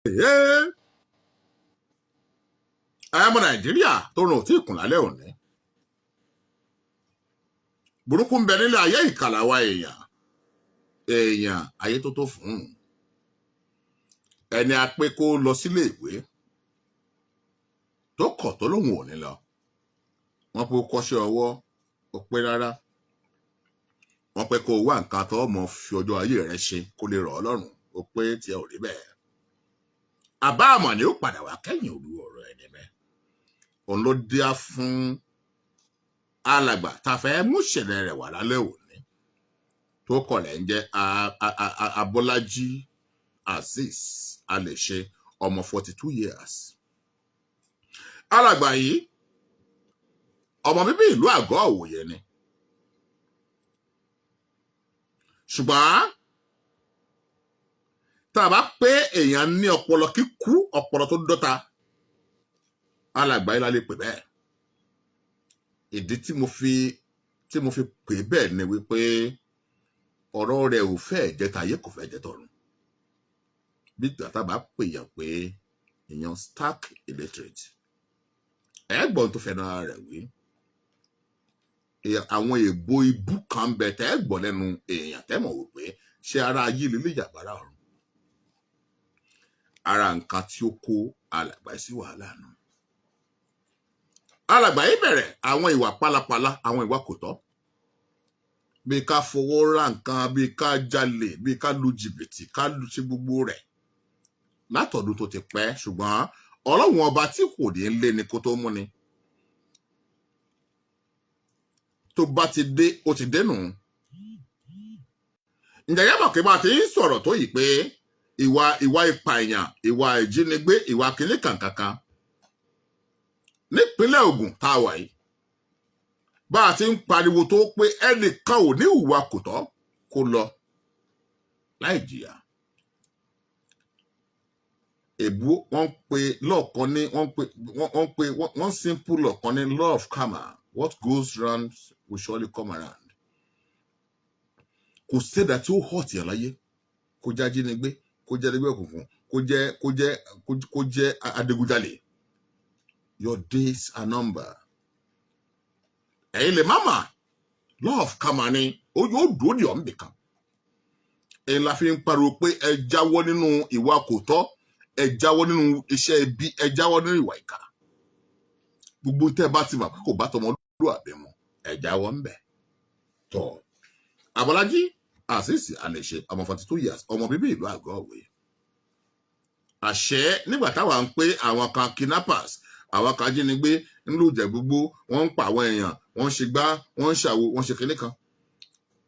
Ẹ̀yin ọmọ Nàìjíríà tó rùn tí ìkùn lálẹ́ òní. Burúkú ń bẹ nílé ayé, ìkàlàwà èèyàn èèyàn ayé tó tó fún un. Ẹni a pé kó lọ sílé ìwé tó kọ̀, tó lóun ò ní lọ. Wọ́n pé ó kọ́ṣẹ́ ọwọ́, ó pé rárá. Wọ́n pé kó wá nǹkan tó mọ̀ fi ọjọ́ ayé rẹ̀ ṣe kó lè rọ̀ ọ́ lọ́rùn, ó pé tiẹ̀ ò rí bẹ́ẹ̀. Àbá àmọ̀ ni ó padà wá kẹ́yìn òru ọ̀rọ̀ ẹni mẹ́. Òun ló dé á fún alàgbà tá a fẹ́ mú ìṣẹ̀lẹ̀ rẹ̀ wá lálẹ́ òní, tó kọ̀lẹ̀ ń jẹ́ Abọ́lájí Azeez Alèṣe, ọmọ 42 years. Alàgbà yìí, ọmọ bíbí ìlú Àgọ́ Òwòye ni, ṣùgbọ́n tá a bá pé èèyàn ní ọpọlọ kíkú, ọpọlọ tó dọ́ta, alàgbà yìí la lè pè bẹ́ẹ̀. Ìdí tí mo fi pè bẹ́ẹ̀ ni wípé ọ̀rọ̀ rẹ̀ ò fẹ́ jẹ́ tayé, kò fẹ́ jẹ́ tọ̀run. Bí tàtà bá pè yàn pé èèyàn stark illiterate, ẹ̀gbọ́n tó fẹ́ náà rẹ̀ wí, àwọn èèbó ibú kan bẹ tẹ́ ẹ gbọ́ lẹ́nu èèyàn, tẹ́ mọ̀ wípé ṣé ara ayé lè yàgbára ọ̀run. Ara nǹkan tí ó kó alàgbà sí wàhálà nù. Alàgbà yìí bẹ̀rẹ̀ àwọn ìwà pálapàla, àwọn ìwà kò tọ́, bí ká fowó ra nǹkan, bí ká jalè, bí ká lu jìbìtì, ká lu ṣe gbogbo rẹ̀ látọ̀dún tó ti pẹ́. Ṣùgbọ́n Ọlọ́run ọba tí kò ní lé ni kó tó mú ni, tó bá ti dé, ó ti dénú. Ǹjẹ́ yẹ́ mọ̀ pé bá a ti ń sọ̀rọ̀ tó yìí pé ìwà ìpààyàn, ìwà ìjínigbé, ìwà kìnní kankankan nípínlẹ̀ Ògùn tá a wà yìí, bá a ti ń pariwo tó pé ẹnìkan ò ní ìwà kò tọ́ kó lọ láì jìyà. Èbú wọ́n ń pe lọ́ọ̀kan ní wọ́n ń pe one simple law kan ní law of karma: what goes round will surely come around. Kò sẹ́dá tí ó hot yàn láyé, kó jẹ́ ajínigbé, kó jẹ́ ẹlẹgbẹ́ òkùnkùn, kó jẹ́ adigunjalè, your days are numbered. Ẹ̀yin lè má mà, law of karma ni ó yóò dúró dì ọ́ níbìkan. Èyí la fi ń pariwo pé ẹ jáwọ́ nínú ìwà kò tọ́, ẹ jáwọ́ nínú iṣẹ́ ibi, ẹ jáwọ́ nínú ìwà ìkà. Gbogbo tẹ́ ẹ bá ti mọ̀ pé kò bá tọmọlúwàbí mu, ẹ jáwọ́ ń bẹ̀. Tọ́ Abọ́lájí Azeez Alèṣe, ọmọ 42 years, ọmọ bíbí ìlú Àgọ́ Òwe. Àṣẹ nígbà táwa ń pé àwọn kan kidnappers, àwọn kan ajínigbé ńlú Ìjẹ̀bú-Igbó, wọ́n ń pa àwọn èèyàn, wọ́n ń ṣe gbá, wọ́n ń ṣàwo, wọ́n ń ṣe kinní kan.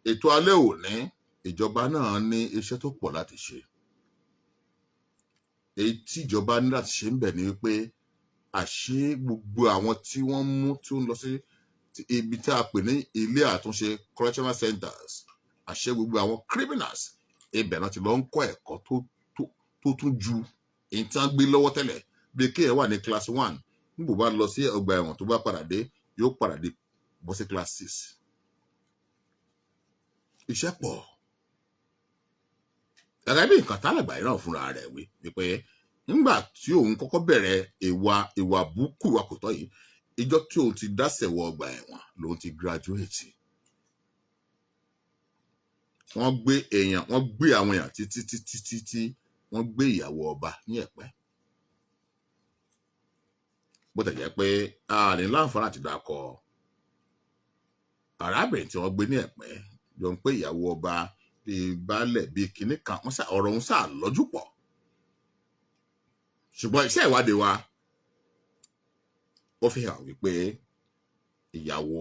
Ètò alẹ́ òní, ìjọba náà ní iṣẹ́ tó pọ̀ láti ṣe. Èyí tí ìjọba ní láti ṣe ń bẹ̀ ni wípé àṣé gbogbo àwọn tí wọ́n mú tí ó ń lọ sí ibi tí a pè ní ilé àtúnṣe, correctional centers, àṣé gbogbo àwọn criminals ibẹ̀ náà ti lọ ń kọ́ ẹ̀kọ́ tó tún ju èyí tí wọ́n gbé lọ́wọ́ tẹ́lẹ̀. Bí kéèyàn wà ní class one, níbo bá lọ sí ọgbà ẹ̀wọ̀n, tó bá padà dé, yóò padà dé bọ́ sí class six. Iṣẹ́ pọ̀. Gẹ́gẹ́ bí nǹkan tálàgbà yìí náà fúnra rẹ̀ wí wípé nígbà tí òun kọ́kọ́ bẹ̀rẹ̀ ìwà búkú, ìwà kò tọ́ yìí, ìjọ tí òun ti dásẹ̀ wọ ọgbà ẹ̀wọ̀n lòun ti graduate. Wọ́n gbé èèyàn, wọ́n gbé àwọn èèyàn títí títí títí, wọ́n gbé ìyàwó ọba ní Ẹ̀pẹ́. Bó tẹ̀ jẹ́ pé a ní láǹfààní àti dákọ̀ arábìnrin tí wọ́n gbé ní Ẹ̀pẹ́, jọ ń pé ìyàwó ọba bíi baálẹ̀ bíi kinní kan, wọ́n sà ọ̀rọ̀ òun sà lọ́jú pọ̀. Ṣùgbọ́n iṣẹ́ ìwádìí wa, ó fi hàn wípé ìyàwó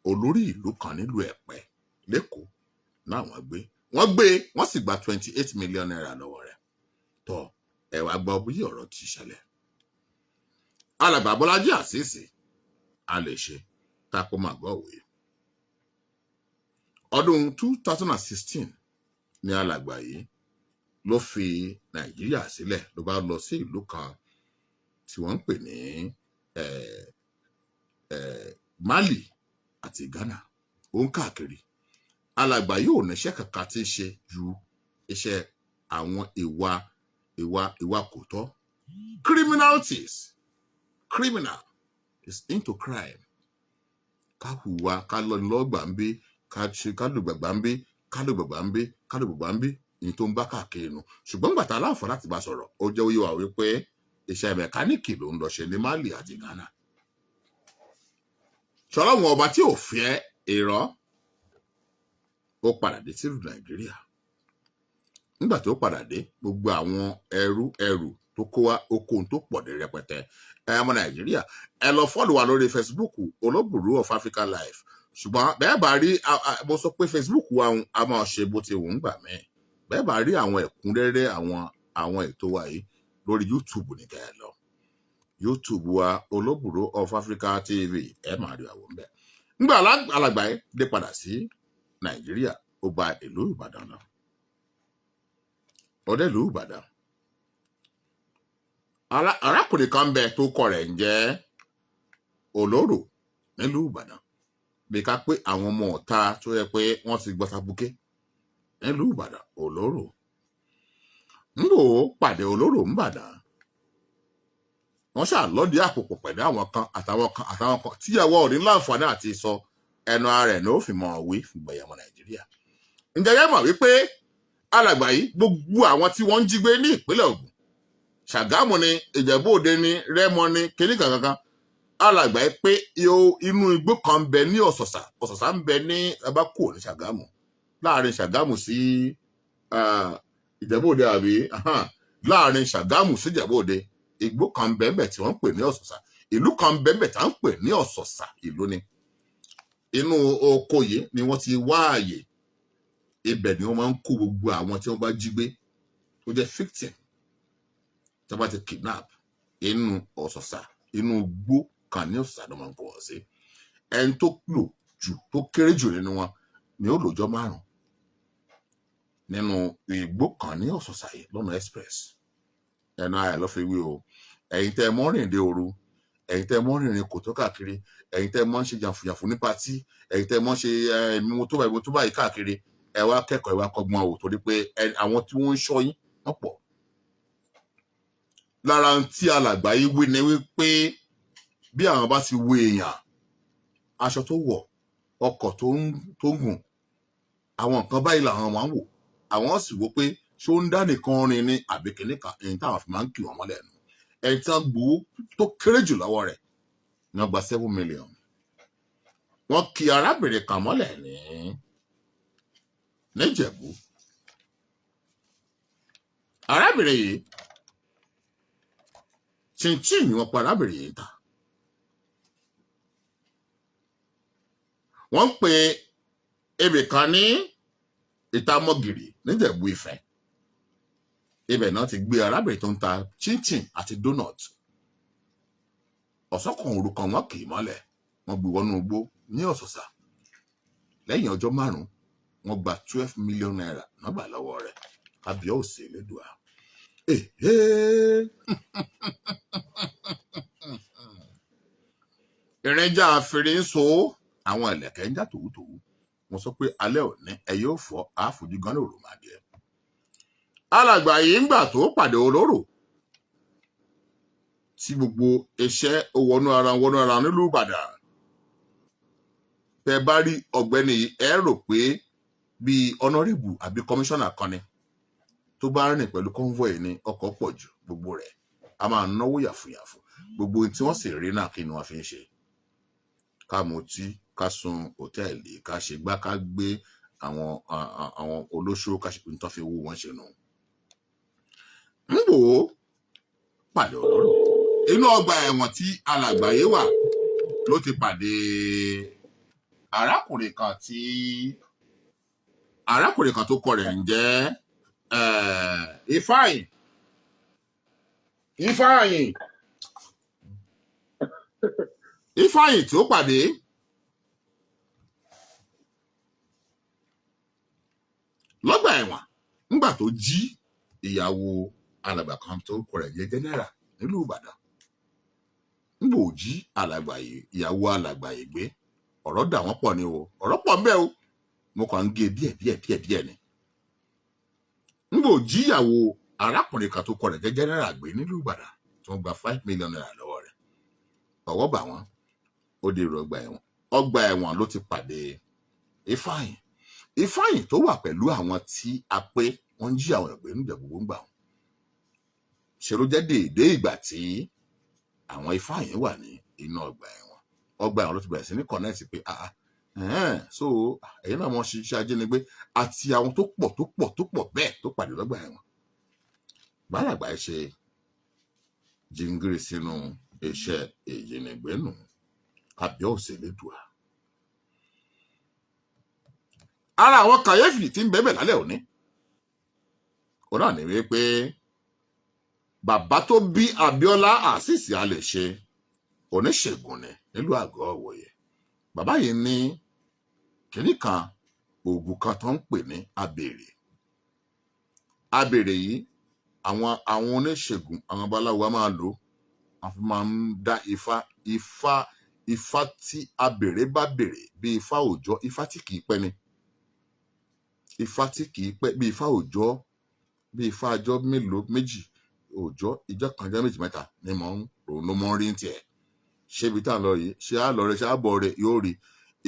olórí ìlú kan nílùú Ẹ̀pẹ́ lẹ́kọ̀ọ́ náà wọ́n gbé, wọ́n gbé, wọ́n sì gba ₦28 million lọ́wọ́ rẹ̀. Tọ́ ẹ wá gbọ́ bí ọ̀rọ̀ ti ṣẹlẹ̀. Alàgbà Bọ́lájí Azeez Alèṣe tako màgọ́wé, ọdún 2016 ní alàgbà yìí ló fi Nàìjíríà sílẹ̀, ló bá lọ sí ìlú kan tí wọ́n ń pè ní Mali àti Ghana. Ó ń káàkiri. Alàgbà yóò níṣẹ́ kankan tí ń ṣe ju iṣẹ́ àwọn ìwà Ìwà kò tọ́, criminalities, criminal is into crime. Ká hùwà, ká lọ lọ́gbà ń bí, ká ṣe, ká lò gbàgbà ń bí, ká lò gbàgbà ń bí, ká lò gbàgbà ń bí, ní tó ń bá káàkiri nu. Ṣùgbọ́n gbàtà aláǹfààní láti bá sọ̀rọ̀, ó jẹ́ oyé wa wípé iṣẹ́ mẹkáníìkì ló ń lọ ṣe ní Mali àti Ghana. Ṣọlá wọn ọba tí ò fẹ́ irọ́, ó padà dé sílùú Nàìjíríà. Nígbà tó padà dé, gbogbo àwọn ẹrù tó kó wá, okòó tó pọ̀ dé rẹpẹtẹ. Ẹ ọmọ Nàìjíríà, ẹ lọ follow wa lórí Facebook, Olóbùrú of Africa Life. Ṣùgbọ́n bẹ́ẹ̀ bá rí, mo sọ pé Facebook wa a máa ṣe bó ti wù ń gbà mí. Bẹ́ẹ̀ bá rí àwọn ẹ̀kúnrẹ́rẹ́ àwọn ètò wa yìí lórí YouTube ní kẹ́ ẹ lọ YouTube wa, Olóbùrú of Africa TV, ẹ máa rí àwọn bẹ́ẹ̀. Nígbà alàgbà yìí dé padà sí Nàìjíríà, ó gba ìlú Ìbàdàn lọ. Ó dé ìlú Ìbàdàn, arákùnrin kan bẹ tó kọ rẹ̀ ń jẹ́ Olóró nílùú Ìbàdàn, bí ká pé àwọn ọmọ ọ̀ta tó yẹ pé wọ́n ti gbọ́ sabuké nílùú Ìbàdàn. Olóró ń bò ó pàdé Olóró ńbàdàn, wọ́n ṣàlọ́dí àpòpọ̀ pẹ̀lú àwọn kan àtàwọn kan àtàwọn kan tíyàwó ò ní láǹfààní àti sọ ẹnu ara ẹ̀ ní ó fi mọ̀ wí fún gbẹ̀yàmọ̀ Nàìjíríà. Ǹjẹ́ ẹ mọ̀ wípé alàgbà yìí, gbogbo àwọn tí wọ́n ń jí gbé ní ìpínlẹ̀ Ògùn, Ṣàgámù ni, Ìjẹ̀bú Òde ni, Rẹ́mọ ni, kìnnìkan kankan, alàgbà yìí pé inú igbó kan ń bẹ ní Ọ̀sọ̀sà. Ọ̀sọ̀sà ń bẹ ní abákò ní Ṣàgámù, láàrin Ṣàgámù sí Ìjẹ̀bú Òde àbí láàrin Ṣàgámù sí Ìjẹ̀bú Òde, igbó kan ń bẹ ńbẹ̀ tí wọ́n ń pè ní Ọ̀sọ̀sà. Ìlú kan ń bẹ ńbẹ̀ tí wọ́n ń pè ní Ọ̀sọ̀sà, ìlú ni. Inú oko yìí ni wọ́n ti wá ààyè. Ibẹ̀ ni wọ́n máa ń kó gbogbo àwọn tí wọ́n bá jí gbé, tó jẹ́ victim, tí wọ́n bá ti kidnap. Inú Ọ̀sọ̀sà, inú igbó kan ní Ọ̀sọ̀sà ló máa ń kó wọn sí. Ẹni tó lò jù, tó kéré jù nínú wọn ni ó lòjọ́ 5 nínú igbó kan ní Ọ̀sọ̀sà yìí lọ́nà express. Ẹnu ayà ló fi wí o. Ẹ̀yin tẹ́ ẹ mọ́ rìn dé òru, ẹ̀yin tẹ́ ẹ mọ́ rìnrìn kò tó káàkiri, ẹ̀yin tẹ́ ẹ mọ́ ń ṣe jàǹfùjàǹfù ní party, ẹ̀yin tẹ́ ẹ mọ́ ń ṣe mímu tó báyìí, mímu tó báyìí káàkiri, ẹ wá kẹ́kọ̀ọ́, ẹ wá kọ́gbọ́n o, torí pé àwọn tí wọ́n ń ṣọ́ yín wọ́n pọ̀. Lára ohun tí alàgbà yìí wí ni wípé bí àwọn bá ti wo èèyàn, aṣọ tó wọ̀, ọkọ̀ tó ń gùn, àwọn nǹkan báyìí làwọn máa ń wò. Àwọn sì wò pé ṣé ó ń dá nìkan rìn ní àbí kìnní kan, èyí táwọn fi máa ń kì wọ́n mọ́lẹ̀ nù. Ẹni tí wọ́n gbowó tó kéré jù lọ́wọ́ rẹ̀ ní wọ́n gba 7 million. Wọ́n kì arábìnrin kan mọ́lẹ̀ ní níjẹ̀bú. Arábìnrin yìí, chinchin ni wọ́n pa arábìnrin yìí ta. Wọ́n ń pe ebè kan ní Ìtamọ́gìrì níjẹ̀bú Ifẹ̀. Ibẹ̀ náà ti gbé arábìnrin tó ń ta chinchin àti donut. Ọ̀sán kan òru kan, wọ́n kì í mọ́lẹ̀, wọ́n gbé wọnú igbó ní Ọ̀sọ̀sà. Lẹ́yìn ọjọ́ 5, wọ́n gba ₦12 million náà gbà lọ́wọ́ rẹ̀. Kábíyèsí Elédùà. Ìrìnjà àfìrí ń so àwọn ìlẹ̀kẹ̀ ń já tòwútòwú. Mo sọ pé alẹ́ òní ẹ yóò fọ́ àfojú gan lòrò máa jẹ. Alàgbà yìí ń gbà tó pàdé Olóró tí gbogbo iṣẹ́ ó wọnú ara nílùú Ìbàdàn. Tẹ bá rí ọ̀gbẹ́ni yìí, ẹ rò pé bíi honourable àbí kọmíṣánná kan ni. Tó bá rìn pẹ̀lú convoy ní ọkọ̀ pọ̀ jù, gbogbo rẹ̀ a máa náwó yàfùyàfù. Gbogbo tí wọ́n sì rí náà, kí ni wọ́n fi ń ṣe? Ká mutí, ká sun hòtẹ́ẹ̀lì, ká ṣe gbá, ká gbé àwọn olóṣó, ká ṣe nítorí fi owó wọn ṣe nù. Ń wò ó pàdé Olóró inú ọgbà ẹ̀wọ̀n tí alàgbà yìí wà ló ti pàdé arákùnrin kan tó kọ rẹ̀ ń jẹ́ Ifeanyi. Ifeanyi tí ó pàdé lọ́gbà ẹ̀wọ̀n nígbà tó jí ìyàwó alàgbà kan tó kọ rẹ̀ jẹ́ general nílùú Ìbàdàn. Nígbà ò jí alàgbà yìí, ìyàwó alàgbà yìí gbé, ọ̀rọ̀ dà wọ́n pọ̀ ni o. Ọ̀rọ̀ pọ̀ ńbẹ́ o, mo kàn ń gé díẹ̀ díẹ̀ díẹ̀ díẹ̀ ni. Nígbà ò jí ìyàwó Arákùnrin kan tó kọ rẹ̀ jẹ́ general gbé nílùú Ìbàdàn tí wọ́n gba ₦5 million lọ́wọ́ rẹ̀. Ọwọ́ bà wọ́n, ó dèrò ọgbà ẹ̀wọ̀n. Ọgbà ẹ̀wọ̀n ló ti pàdé Ifeanyi. Ifeanyi tó wà pẹ̀lú àwọn tí a pé wọ́n ń jí àwọn ẹ̀gbẹ́ níjẹ̀bú gbóngbà wọn ṣe ló jẹ́ déédéé ìgbà tí àwọn Ifeanyi wà ní inú ọgbà ẹ̀wọ̀n. Ọgbà ẹ̀wọ̀n ló ti bẹ̀rẹ̀ sí ní connect pé, ah ah, so ẹ̀yin náà wọ́n ṣiṣẹ́ ajínigbé àti àwọn tó pọ̀ tó pọ̀ tó pọ̀ bẹ́ẹ̀ tó pàdé lọ́gbà ẹ̀wọ̀n. Gbàràgbà ṣe jíngírí sínú iṣẹ́ ìjínigbé nù. Kábíọ́sì Elédùà. Ara àwọn kàyéfì tí ń bẹ́ẹ̀ bẹ́ẹ̀ lálẹ́ òní òun náà ní wípé bàbá tó bí Abíọ́lá Azeez Alèṣe, oníṣègùn ni nílùú Àgọ́ Ìwòye. Bàbá yìí ní kínní kan, oògùn kan tó ń pè ní abèrè. Abèrè yìí, àwọn oníṣègùn, àwọn babaláwo a máa lò, wọ́n fi máa ń dá ifá. Ifá tí abèrè bá bèrè bí ifá òòjọ́, ifá tí kìí pẹ́ ni, ifá tí kìí pẹ́ bí ifá òòjọ́, bí ifá ọjọ́ mélòó, méjì òòjọ́, ìjọ kan, ọjọ́ méjì, mẹ́ta ni mò ń òun ló mọ́ rí ní tiẹ̀. Ṣébi tá à ń lọ yìí, ṣé á lọ rẹ, ṣé á bọ̀ rẹ, yóò rí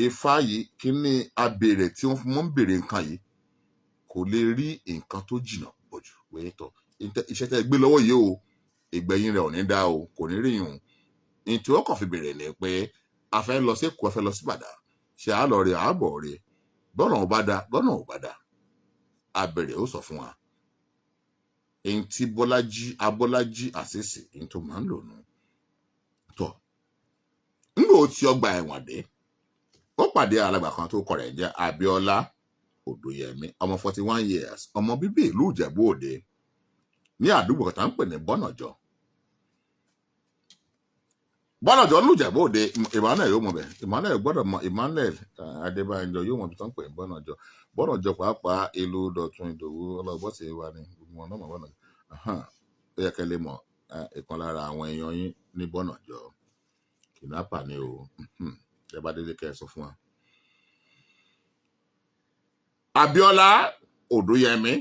ifá yìí. Kí ni abèrè tí wọ́n fi mọ́ ń bèrè nǹkan yìí? Kò lè rí nǹkan tó jìnnà pọ̀ jù pé tọ̀, iṣẹ́ tẹ́ gbé lọ́wọ́ yìí o, ìgbẹ̀yìn rẹ̀ ò ní dá o, kò ní rí yùn. Ní tí wọ́n kàn fi bèrè ni pé a fẹ́ lọ sí Èkó, a fẹ́ lọ sí Ìbàdàn, ṣé á lọ rẹ, á bọ̀ rẹ, bọ́nà ò bá da, bọ́nà ò bá da, abèrè ó sọ fún wa. Èyí tí Bọ́lájí Abọ́lájí Azeez, èyí tó máa ń lò nù tọ̀. Ńgbò tí ọgbà ẹ̀wọ̀n dé, ó pàdé alàgbà kan tó kọ rẹ̀ jẹ́ Abíọ́lá Odòyẹmí, ọmọ 41 years, ọmọ bíbí ìlú Ìjẹ̀bú Òde ní àdúgbò kan tá ń pè ní Bọ́nàjọ. Bọ́nàjọ ní Ìjẹ̀bú Òde. Emmanuel yóò mọ̀ bẹ́ẹ̀. Emmanuel gbọ́dọ̀ mọ. Emmanuel Adébánjọ yóò mọ̀ bí tó ń pè ní Bọ́nàjọ. Bọ́nàjọ pàápàá, ìlú Dọ̀tun Ìdòwú ọlọ́gbọ́sẹ̀ wa ni gbogbo wọn náà mọ̀ Bọ́nàjọ. Ó yẹ kẹ́ lè mọ̀ ìkan lára àwọn èèyàn yín ní Bọ́nàjọ, kidnapper ni o. Ẹ bá délé, kẹ́ ẹ sọ fún wa. Abíọ́lá Odúyẹmí,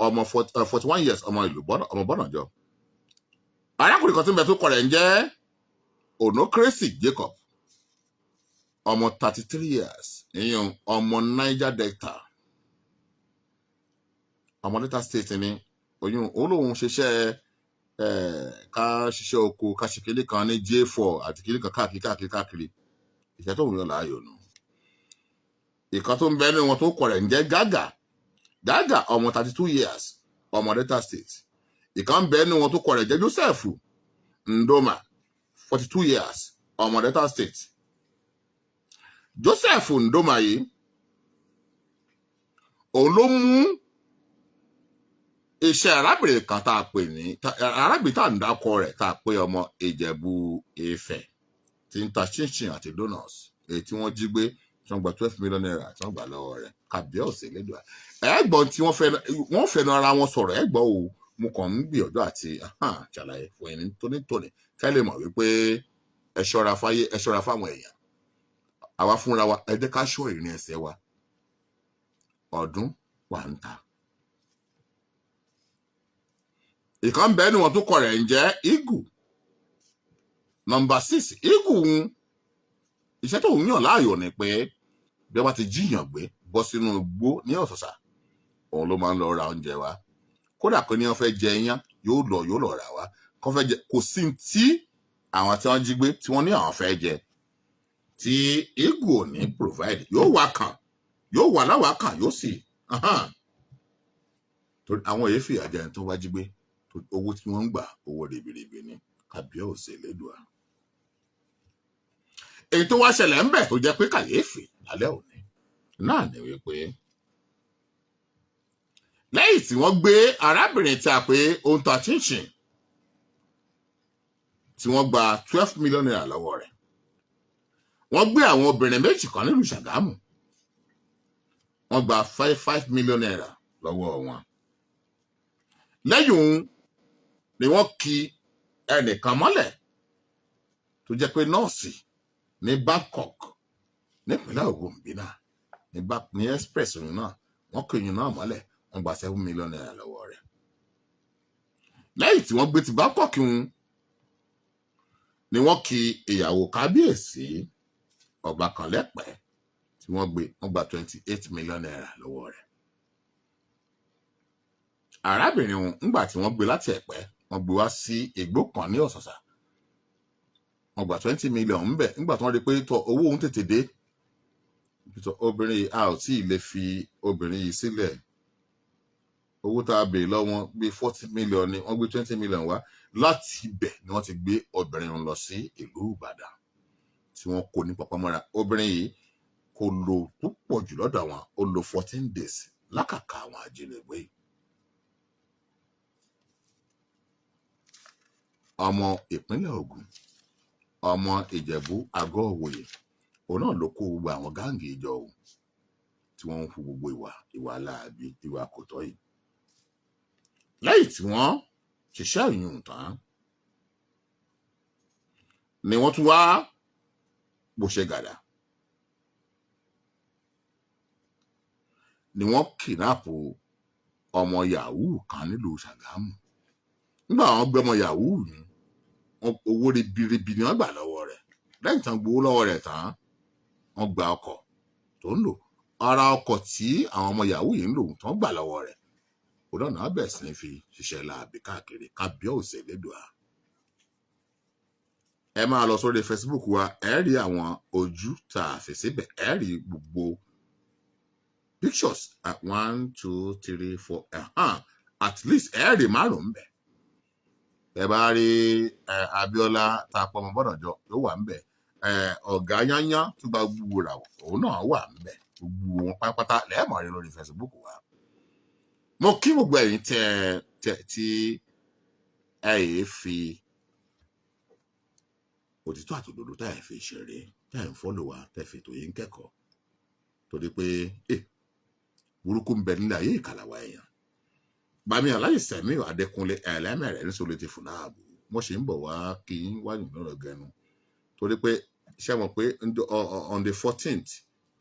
ọmọ 41 years, ọmọ ìlú Bọ́nà, ọmọ Bọ́nàjọ. Arákùnrin kan tí ń bẹ tó kọ rẹ̀ ń jẹ́ Onocracy Jacob, ọmọ 33 years, ìyẹn ọmọ Niger Delta, ọmọ Delta State ni. Oyún òun lòun ṣiṣẹ́ ká ṣiṣẹ́ oko, ká ṣe kinní kan ní J4 àti kinní kan káàkiri káàkiri káàkiri, iṣẹ́ tó ń yàn láàyò nù. Ìkan tó ń bẹ nínú wọn tó kọ rẹ̀ ń jẹ́ Gágà Gágà, ọmọ 32 years, ọmọ Delta State. Ìkan ń bẹ nínú wọn tó kọ rẹ̀ jẹ́ Joseph Ndoma, 42 years, ọmọ Delta State. Joseph Ndoma yìí, òun ló mú iṣẹ́ arábìnrin kan tá a pè ní arábìnrin tá à ń dákọ rẹ̀, tá a pè ọmọ Ìjẹ̀bú Ifẹ̀ tí ń ta chinchin àti donuts, èyí tí wọ́n jí gbé, tí wọ́n gba ₦12 million tí wọ́n gbà lọ́wọ́ rẹ̀. Kàbíọ́sì Elédùà. Ẹ̀gbọ́n tí wọ́n fẹnu ara wọn sọ̀rọ̀. Ẹ̀gbọ́n o, mo kàn ń gbìyànjú àti ṣàlàyé fún ẹni tónítóní kẹ́ lè mọ̀ wípé ẹ ṣọ́ra fáyé, ẹ ṣọ́ra fáwọn èèyàn. Àwa fúnra wa, ẹ jẹ́ ká ṣọ́ ìrìn ẹsẹ̀ wa. Ọdún wà ń ta. Ìkan bẹ́ẹ̀ ni wọ́n tó kọ rẹ̀ ń jẹ́ Igu number 6. Igu ń iṣẹ́ tó ń yàn láàyò ni pé bí wọ́n bá ti jíyàn gbé bọ́ sínú igbó ní Ọ̀sọ̀sà, òun ló máa ń lọ ra oúnjẹ wa. Kódà pé ní wọ́n fẹ́ jẹ iyán, yóò lọ rà wá. Kó fẹ́ jẹ, kò sí tí àwọn tí wọ́n jí gbé tí wọ́n ní àwọn fẹ́ jẹ tí Igu ò ní provide. Yóò wá kàn, yóò wà láwàá kàn, yóò sì torí àwọn èyí fìyà jẹ ẹni tó bá jí gbé. Owó tí wọ́n ń gbà, owó ribiribi ni. Kàbíọ́sì Elédùà. Èyí tó wá ṣẹlẹ̀ ń bẹ̀ tó jẹ́ pé kàyéfì lálẹ́ òní náà ni wípé lẹ́yìn tí wọ́n gbé arábìnrin tí a pé ó ń ta chinchin, tí wọ́n gba ₦12 million lọ́wọ́ rẹ̀, wọ́n gbé àwọn obìnrin méjì kan nílùú Ṣàgámù, wọ́n gba ₦5 5 million lọ́wọ́ wọn. Lẹ́yìn òun ni wọ́n ki ẹnìkan mọ́lẹ̀ tó jẹ́ pé nọ́ọ̀sì ní Babcock nípínlẹ̀ Ògùn bí náà ní express òyìn náà, wọ́n kì í náà mọ́lẹ̀, wọ́n gba ₦7 million lọ́wọ́ rẹ̀. Lẹ́yìn tí wọ́n gbé ti Babcock ń ni wọ́n ki ìyàwó kábíyèsí ọba kan lẹ́pẹ́ tí wọ́n gbé, wọ́n gba ₦28 million lọ́wọ́ rẹ̀. Arábìnrin ọ̀hún, ńgbà tí wọ́n gbé láti Ẹ̀pẹ́, wọ́n gbé wá sí igbó kan ní Ọ̀sàsà, wọ́n gba 20 million ńbẹ̀. Ńgbà tí wọ́n rí pé tọ owó òun tètè dé tọ, obìnrin yìí, a ò tí ì lè fi obìnrin yìí sílẹ̀. Owó tá a béèrè lọ́wọ́ wọn gbé 40 million ni wọ́n gbé 20 million wá. Láti ibẹ̀ ni wọ́n ti gbé obìnrin ọ̀hún lọ sí ìlú Ìbàdàn tí wọ́n kó ní pàpamọ́ra. Obìnrin yìí kò lò púpọ̀ jù lọ́dọ̀ àwọn, ó lò 14 days lákàkà àwọn ajínigbé yìí. Ọmọ ìpínlẹ̀ Ògùn, ọmọ Ìjẹ̀bú Àgọ́ Òwòye, òun náà ló kó gbogbo àwọn gang ìjọ òun tí wọ́n ń hu gbogbo ìwà láabi, ìwà kò tọ́ yìí. Lẹ́yìn tí wọ́n ṣiṣẹ́ ìyún tán ni wọ́n tún wá bó ṣe gàdà ni wọ́n kidnap ọmọ yahoo kan nílùú Ṣàgámù. Nígbà wọn gbé ọmọ yahoo yìí, owó ribiribi ni wọ́n gbà lọ́wọ́ rẹ̀. Lẹ́yìn tán gbowó lọ́wọ́ rẹ̀ tán, wọ́n gba ọkọ̀ tó ń lò. Ara ọkọ̀ tí àwọn ọmọ yahoo yìí ń lò tán gbà lọ́wọ́ rẹ̀, òun náà bẹ̀rẹ̀ sí ní fi ṣiṣẹ́ láabi káàkiri. Kábíyèsí Elédùà. Ẹ máa lọ sórí Facebook wa, ẹ rí àwọn ojú tá a fi síbẹ̀, ẹ rí gbogbo pictures, one, two, three, four, at least ẹ rí márùn-ún bẹ̀. Ẹ bá rí Abíọ́lá tá a pọ̀ ọmọ bọ́dọ̀ jọ ló wà ń bẹ̀, ọ̀gá yányán tó gba gbogbo rà òun náà wà ń bẹ̀. Gbogbo wọn pátápátá lẹ́ẹ̀mọ́ rí lórí Facebook wa. Mo kí gbogbo ẹ̀yin tẹ tẹ tí ẹ yìí fi òtítọ́ àtòdodo tá ẹ fi ṣeré, tá ẹ ń follow wa, tẹ́ fi ètò yìí ń kẹ́kọ̀ọ́, torí pé burúkú ń bẹ nílẹ̀ ayé, ìkàlàwà èèyàn. Bàmí Aláyè Sẹ̀mí Adékúnlé ẹlẹ́mẹ̀rẹ̀ ní sọlẹ̀ ti fún náà bò mo ṣe ń bọ̀ wá kí n wáyé lọ́rọ̀ gẹnu, torí pé ṣé mọ̀ pé on the 14th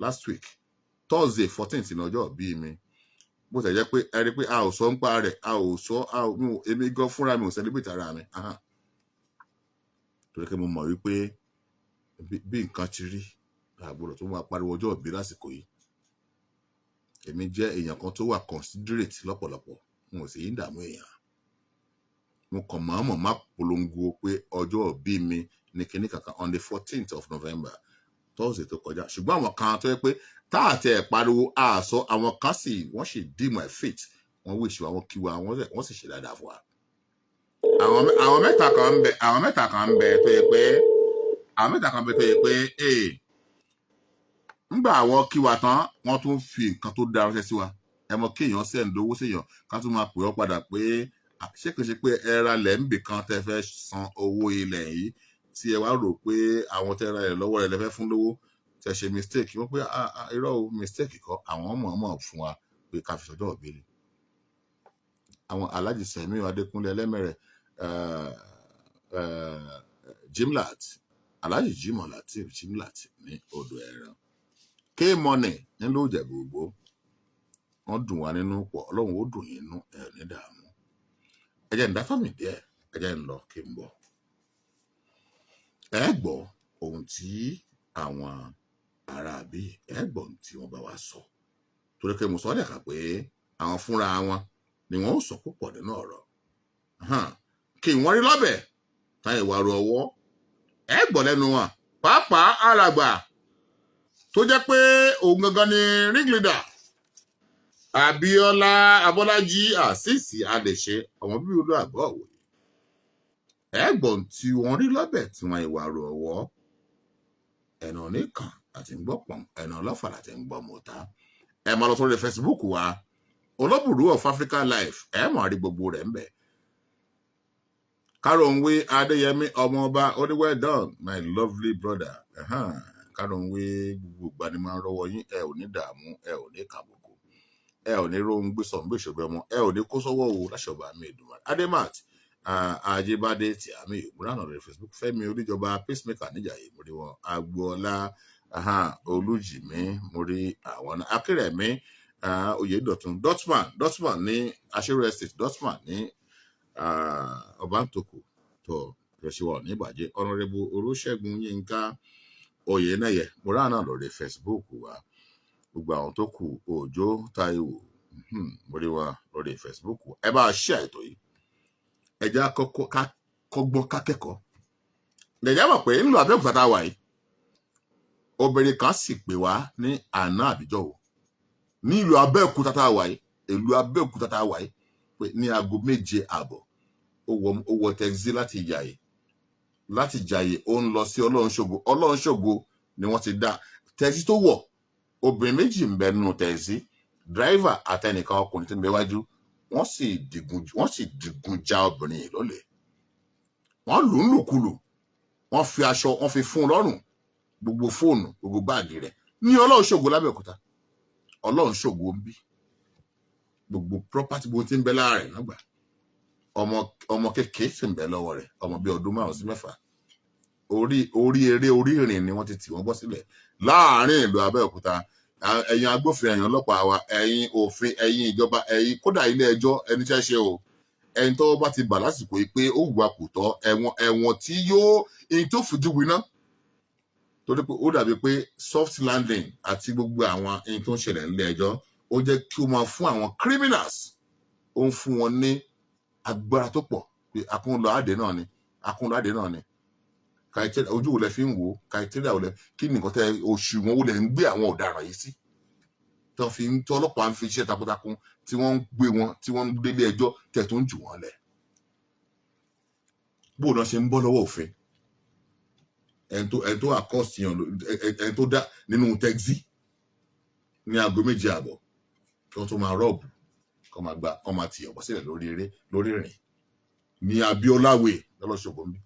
last week, Thursday 14th ní ọjọ́ ìbí mi. Bó ṣe jẹ́ pé ẹ rí i pé a ò sọ ń pa rẹ̀, a ò sọ, a ò èmi gan fúnra mi ò celebrate ara mi, torí pé mo mọ̀ wípé bí nǹkan ti rí, àgbọ̀dọ̀ tó máa pariwo ọjọ́ ìbí lásìkò yìí. Èmi jẹ́ èèyàn kan tó wà considerate lọ́pọ̀lọpọ̀, n ò sì ń dààmú èèyàn. Mo kàn mọ̀ọ́mọ̀ má polongo pé ọjọ́ ìbí mi ní kinní kankan on the 14th of November, Thursday tó kọjá. Ṣùgbọ́n àwọn kan tó yẹ pé tá àti ẹ̀ pariwo àṣọ, àwọn kan sì wọ́n sì dìmọ̀ ẹ̀ fit, wọ́n wish wa, wọ́n kí wa, wọ́n sì ṣe dáadáa fún wa. Àwọn mẹ́ta kan ń bẹ, àwọn mẹ́ta kan ń bẹ tó yẹ pé, àwọn mẹ́ta kan ń bẹ tó yẹ pé ee ńgbà àwọn kí wa tán, wọ́n tún fi nǹkan tó dára ránṣẹ́ sí wa. Ẹ mọ kéèyàn send owó séèyàn, ká tún máa pè ọ́ padà pé ṣé kìí ṣe pé ẹ ra ilẹ̀ ń bì kan tẹ́ fẹ́ san owó ilẹ̀ yìí, tí ẹ wá rò pé àwọn tẹ́ ra ilẹ̀ lọ́wọ́ rẹ̀ lẹ fẹ́ fún lówó, tẹ́ ṣe mistake? Wọ́n pé irọ́ o, mistake kọ́, àwọn mọ̀ọ́mọ̀ fún wa pé ká fi ṣọjọ́ ìbí ni. Àwọn Alhaji Sẹ̀míù Adékúnlé Ẹlẹ́mẹ̀rẹ̀, Jimlat, Alhaji Jimoh Lateef Jimlat ní odò ẹran, K-Money nílùú Ìjẹ̀bú Igbó, wọ́n dùn wá nínú pọ̀. Ọlọ́run ó dùn yín nú, ẹ̀ ní dààmú. Ẹ jẹ́ ń dá tọ́mì díẹ̀, ẹ jẹ́ ń lọ kí n bọ̀. Ẹ gbọ́ ohun tí àwọn ará bí, ẹ gbọ́ ohun tí wọ́n bá wa sọ, torí pé mo sọ lẹ́ẹ̀kan pé àwọn fúnra wọn ni wọ́n ó sọ púpọ̀ nínú ọ̀rọ̀ kí wọ́n rí lọ́bẹ̀ táyà ìwà ru ọwọ́. Ẹ gbọ́ lẹ́nu wọn, pàápàá alàgbà tó jẹ́ pé òun gangan ni ringleader, Abíọ́lá Abọ́lájí Àṣìṣì Adèṣe, ọmọ bíbí olú àgọ́ òwòye. Ẹ gbọ́ ohun tí wọ́n rí lọ́bẹ̀ tí wọ́n ìwà ru ọwọ́. Ẹ̀nà oníkan àti ń gbọ́ pọ̀n, ẹ̀nà ọlọ́fà láti ń gbọ́ mọ̀ta. Ẹ máa lọ sórí Facebook wa, Olóbùrú of Africa Life, ẹ máa rí gbogbo rẹ̀ ń bẹ̀. Káròǹwé Adéyẹmí ọmọọba ó ní, "Well done, my lovely brother." Káròǹwé, gbogbo ìgbà ni máa ń rọwọ́ yín. Ẹ ò ní dààmú, ẹ ò ní kàbùkù, ẹ ò ní róhun gbé sọ̀n gbèsòbẹ ọmọ, ẹ ò ní kó sọ́wọ́ o láṣọba mi Èdùmàrè. Ademat Ajibade tí àmì ìmúrànà lórí Facebook, Fẹ́mi Oníjọba Peacemaker níjàyè, mo rí wọn. Agboola Olújìmí, mo rí àwọn náà. Akérèmí Oyèdọ̀tun Dotman, Dotman ní Aṣèrò Estate, Dotman ní Ọbántòkù tó rẹṣíwá ní ìbàjẹ́, Honourable Olúṣẹ́gun Yínká Oyènẹyẹ, mo rà náà lórí Facebook wa. Gbogbo àwọn tó kù, Òjó Táíwò, mo rí wọn lórí Facebook. Ẹ bá a ṣe àìtó yìí, ẹ jẹ́ ká kọ́gbọ́n, ká kẹ́kọ̀ọ́. Ǹjẹ́ mọ̀ pé nílùú Abẹ́òkúta tá a wà yìí, obìnrin kan sì pè wá ní àná àbíjọ́ o, ní ìlú Abẹ́òkúta tá a wà yìí, ìlú Abẹ́òkúta tá a wà yìí, pé ní aago 7:30, ó wọ taxi láti Jàyè, ó ń lọ sí Ọlọ́runṣògo. Ọlọ́runṣògo ni wọ́n ti dá taxi tó wọ̀. Obìnrin méjì ń bẹ nínú taxi, driver àtẹnìkan ọkùnrin tí ń bẹ wájú. Wọ́n sì digun já obìnrin yìí lólè. Wọ́n lù ú lùkulù, wọ́n fi aṣọ, wọ́n fi fún un lọ́rùn, gbogbo fóònù, gbogbo báàgì rẹ̀ ní Ọlọ́run ṣògo lábẹ́òkúta. Ọlọ́run ṣògo ń bí, gbogbo property, gbogbo tí ń bẹ lára rẹ̀ nágbà. Ọmọ kékeré sì ń bẹ lọ́wọ́ rẹ̀, ọmọ bíi ọdún 5 sí 6. Orí eré orí ìrìn ni wọ́n ti tì wọ́n bọ́ sílẹ̀ láàárín ìlú Abẹ́òkúta. Ẹ̀yin agbófinró, ẹ̀yin ọlọ́pàá wa, ẹ̀yin òfin, ẹ̀yin ìjọba, ẹ̀yin kódà ilé ẹjọ́, ẹni tí ẹ ṣe o, ẹni tọ́wọ́ bá ti bà lásìkò yìí pé ó wùwà kò tọ́, ẹ̀wọ̀n, ẹ̀wọ̀n tí yóò ẹni tó fojú winá, torí pé ó dàbí pé soft landing àti gbogbo àwọn ẹni tó ń ṣẹlẹ̀ nílé ẹjọ́, ó jẹ́ kí ó máa fún àwọn criminals, ó ń fún wọn ní agbára tó pọ̀ pé akúnlọ àdé náà ni, akúnlọ àdé náà ni. Criteria, ojú wo lẹ fi ń wò ó? Criteria wo lẹ, kí ni nǹkan tẹ, òṣùwọ̀n wo lẹ ń gbé àwọn ọ̀daràn yìí sí tó fi ń tí ọlọ́pàá ń fi iṣẹ́ takuntakun tí wọ́n ń gbé wọn, tí wọ́n ń délé ẹjọ́, tẹ̀ tó ń jù wọ́n lẹ̀? Bó náà ṣe ń bọ́ lọ́wọ́ òfin? Ẹni tó accost yàn, ẹni tó dá nínú taxi ní aago 7:30, kí wọ́n tó máa rob, kọ́ máa gba, kọ́ máa tìyàn bọ́ sílẹ̀ lórí eré lórí ìrìn ní Abiola Way lọ́lọ́ṣọ̀gbọ́n bí.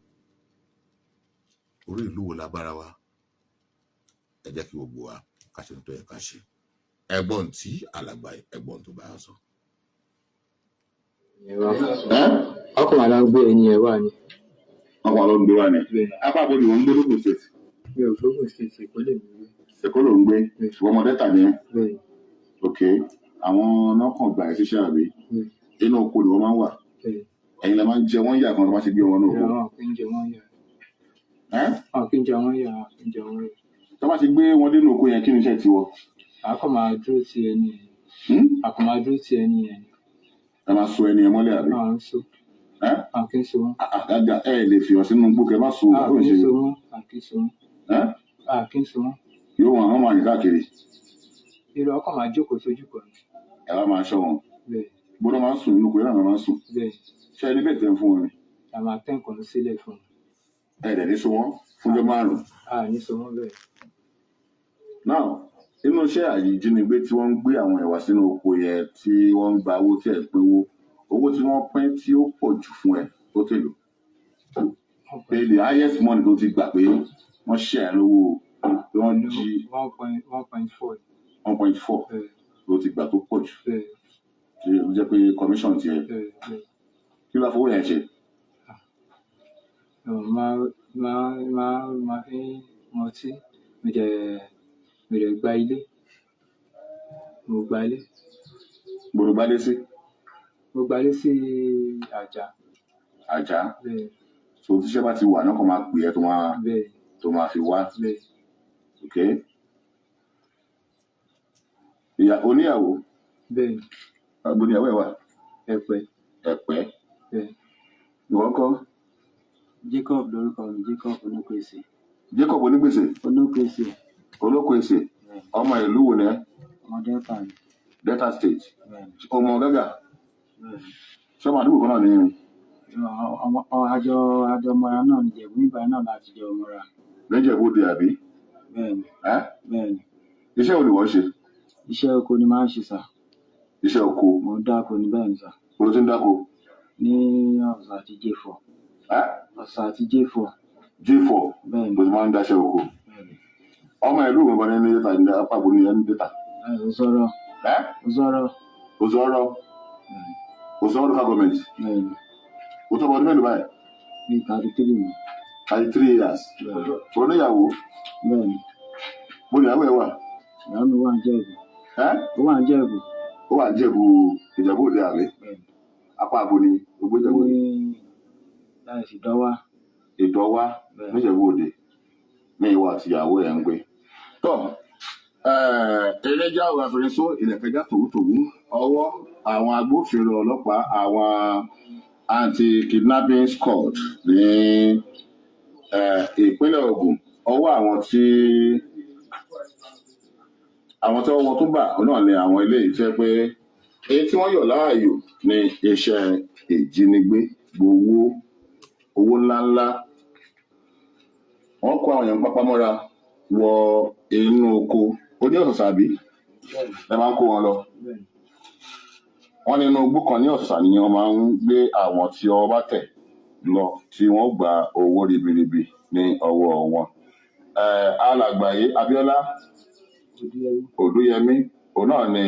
Orí ìlú wo lágbára wa? Ẹ jẹ́ kí gbogbo wa ká ṣe ohun tó yẹ ká ṣe. Ẹ̀gbọ́n tí alàgbà, ẹ̀gbọ́n tó bá sọ. Ọkọ̀ wà lọ gbé ẹni ẹ̀ wà ní. Ọkọ̀ ló ń gbé wa ni. Bẹ́ẹ̀. Apá àbò ni wọ́n ń gbé lókun State? Mi ò gbógun State, Èkó lèmi gbé. Èkó ló ń gbé, ṣùgbọ́n ọmọ Delta ni ẹ́? Bẹ́ẹ̀. Ok, àwọn náà kàn gbà ẹ́ síṣẹ́, àbí? Bẹ́ẹ̀. Inú oko ni wọ́n máa ń wà? Bẹ́ẹ̀. Ẹ̀yin lè máa ń jẹ wọ́n yà kan tó bá ti gbé wọn ní oko? Àwọn kì í jẹ wọ́n yà. Ẹ́? Àwọn kì í jẹ wọ́n yà, àwọn kì í jẹ wọ́n yà. Tó bá ti gbé wọn dénú oko yẹn, kí ni iṣẹ́ tiwọ? A kàn máa dúró ti ẹni yẹn. A kàn máa dúró ti ẹni yẹn. Ẹ máa so ẹni yẹn mọ́lẹ̀, àbí? Àwọn ń so. Ẹ́? Àwọn kì í so wọ́n. Àgàgà ẹ lè fi hàn sínú igbó kẹ má so? A Ó kì í ṣe so wọ́n, a kì í so wọ́n. Ẹ́? A kì í so wọ́n. Yóò wọn àwọn máa rìn káàkiri? Irú ọkọ̀ máa jókòó sójú kan ni. Ẹ wá máa ṣọ́ wọn? Bẹ́ẹ̀. Gbọ́dọ̀ máa ń sùn nínú oko yẹn náà, máa ń sùn? Bẹ́ẹ̀. Ṣé ẹni bẹ́ẹ̀ tẹ́ ń fún wọn ni? A máa tẹ́ nǹkan sílẹ̀ fún wọn. Ẹ dẹ̀ ní so wọ́n fúnjọ́ 5? A ní so wọ́n, bẹ́ẹ̀. Now, inú iṣẹ́ àìjínigbé tí wọ́n ń gbé àwọn ẹ̀wà sínú oko yẹn, tí wọ́n ń gba owó tí ẹ̀ ń pínwó, owó tí wọ́n pín tí ó pọ̀ jù fún ẹ tó tèlò pé the highest money tó ti gbà pé wọ́n ṣe ẹ̀ lówó pé wọ́n jí? 1.4. 1.4? Bẹ́ẹ̀. Ló ti gbà tó pọ̀ jù? Bẹ́ẹ̀. Tí ó jẹ́ pé commission tiẹ̀? Bẹ́ẹ̀. Kí ló fowó yẹn ṣe? Máa fi mọtí, mi dẹ̀ gba ilé, mo gba ilé. Gbọ́dọ̀ gbádé sí? Mo gba ilé sí Àjà. Àjà? Bẹ́ẹ̀. So tíṣẹ́ bá ti wà náà, kàn máa pè ẹ́ tó máa Bẹ́ẹ̀. tó máa fi wá? Bẹ́ẹ̀. Ok, ìyá oníyàwó? Bẹ́ẹ̀. Àgbóníyàwó ẹ̀ wà? Ẹ̀pẹ́. Ẹ̀pẹ́? Bẹ́ẹ̀. Ìwọ ńkọ́? Jacob lórúkọ mi, Jacob Onukwese. Jacob Onígbèsè? Onukwese. Olókoèsè? Bẹ́ẹ̀. Ọmọ ìlú wo ni ẹ́? Ọmọ Delta ni. Delta State? Bẹ́ẹ̀ ni. Ọmọ Gágà? Bẹ́ẹ̀ ni. Ṣọmọ àdúgbò kan náà ní ní? Àjọ mọ́ra náà ní Ìjẹ̀bú nígbà náà láti jọ mọ́ra. Níjẹ̀bú Òde, àbí? Bẹ́ẹ̀ ni. Ẹ́? Bẹ́ẹ̀ ni. Iṣẹ́ wo ni wọ́n ṣe? Iṣẹ́ oko ni máa ń ṣe, sir. Iṣẹ́ oko? Mo ń dáko ní, bẹ́ẹ̀ ni, sir. Bó ló ti ń dáko? Ní Ọ̀sà àti J4. Ẹ́? Ọ̀sà àti J4. J4? Bẹ́ẹ̀ ni. Bó ti máa ń dáṣẹ́ oko? Bẹ́ẹ̀ ni. Ọmọ ìlú wo gan ní Delta, ní apá bo ní ẹ ní Delta? Ẹ Òsọ̀rọ̀. Ẹ́? Òsọ̀rọ̀. Òsọ̀rọ̀? Bẹ́ẹ̀ ni. Òsọ̀rọ̀ local government? Bẹ́ẹ̀ ni. O tó ọmọ ọdún mélòó báyìí? Bíi 33 ni. 33 years? Bẹ́ẹ̀ ni. Oníyàwó? Bẹ́ẹ̀ ni. Bó ni ìyàwó ẹ wà? Ìyá mi wà ní Jẹ̀bú. Ẹ́? Ó wà ní Jẹ̀bú. Ó wà ní Ìjẹ̀bú, Ìjẹ̀bú Òde, àbí? Bẹ́ẹ̀ ni. Apá abo ni gbogbo Ìjẹ̀bú Òde? Ní láì sì dánwà. Ìdọ́wá. Bẹ́ẹ̀. Níjẹ̀bú Òde ní ìwọ àti ìyàwó ẹ̀ ń gbé. Tọ́ eré já òun àfẹrẹsọ ìlẹ̀kẹ̀já tòwútòwú ọwọ́ àwọn agbófinró ọlọ́pàá, àwọn anti-kidnapping squad ní ìpínlẹ̀ Ògùn, ọwọ́ àwọn tí wọ́n tún bà òun náà ni àwọn eléyìí tó jẹ́ pé èyí tí wọ́n yàn láàyò ní iṣẹ́ ìjínigbé gbowó owó ńláńlá. Wọ́n kó àwọn èèyàn pápá mọ́ra wọ inú oko oní Ọ̀sàsà àbí? Bẹ́ẹ̀ni. Ẹ máa ń kó wọn lọ. Bẹ́ẹ̀ni. Wọ́n nínú igbó kan ní Ọ̀sàsà ni wọ́n máa ń gbé àwọn tí ọwọ́ bá tẹ̀ lọ, tí wọ́n gba owó ribiribi ní ọwọ́ wọn. Alàgbàyé Abíọ́lá Odúyẹmí. Odúyẹmí, òun náà ni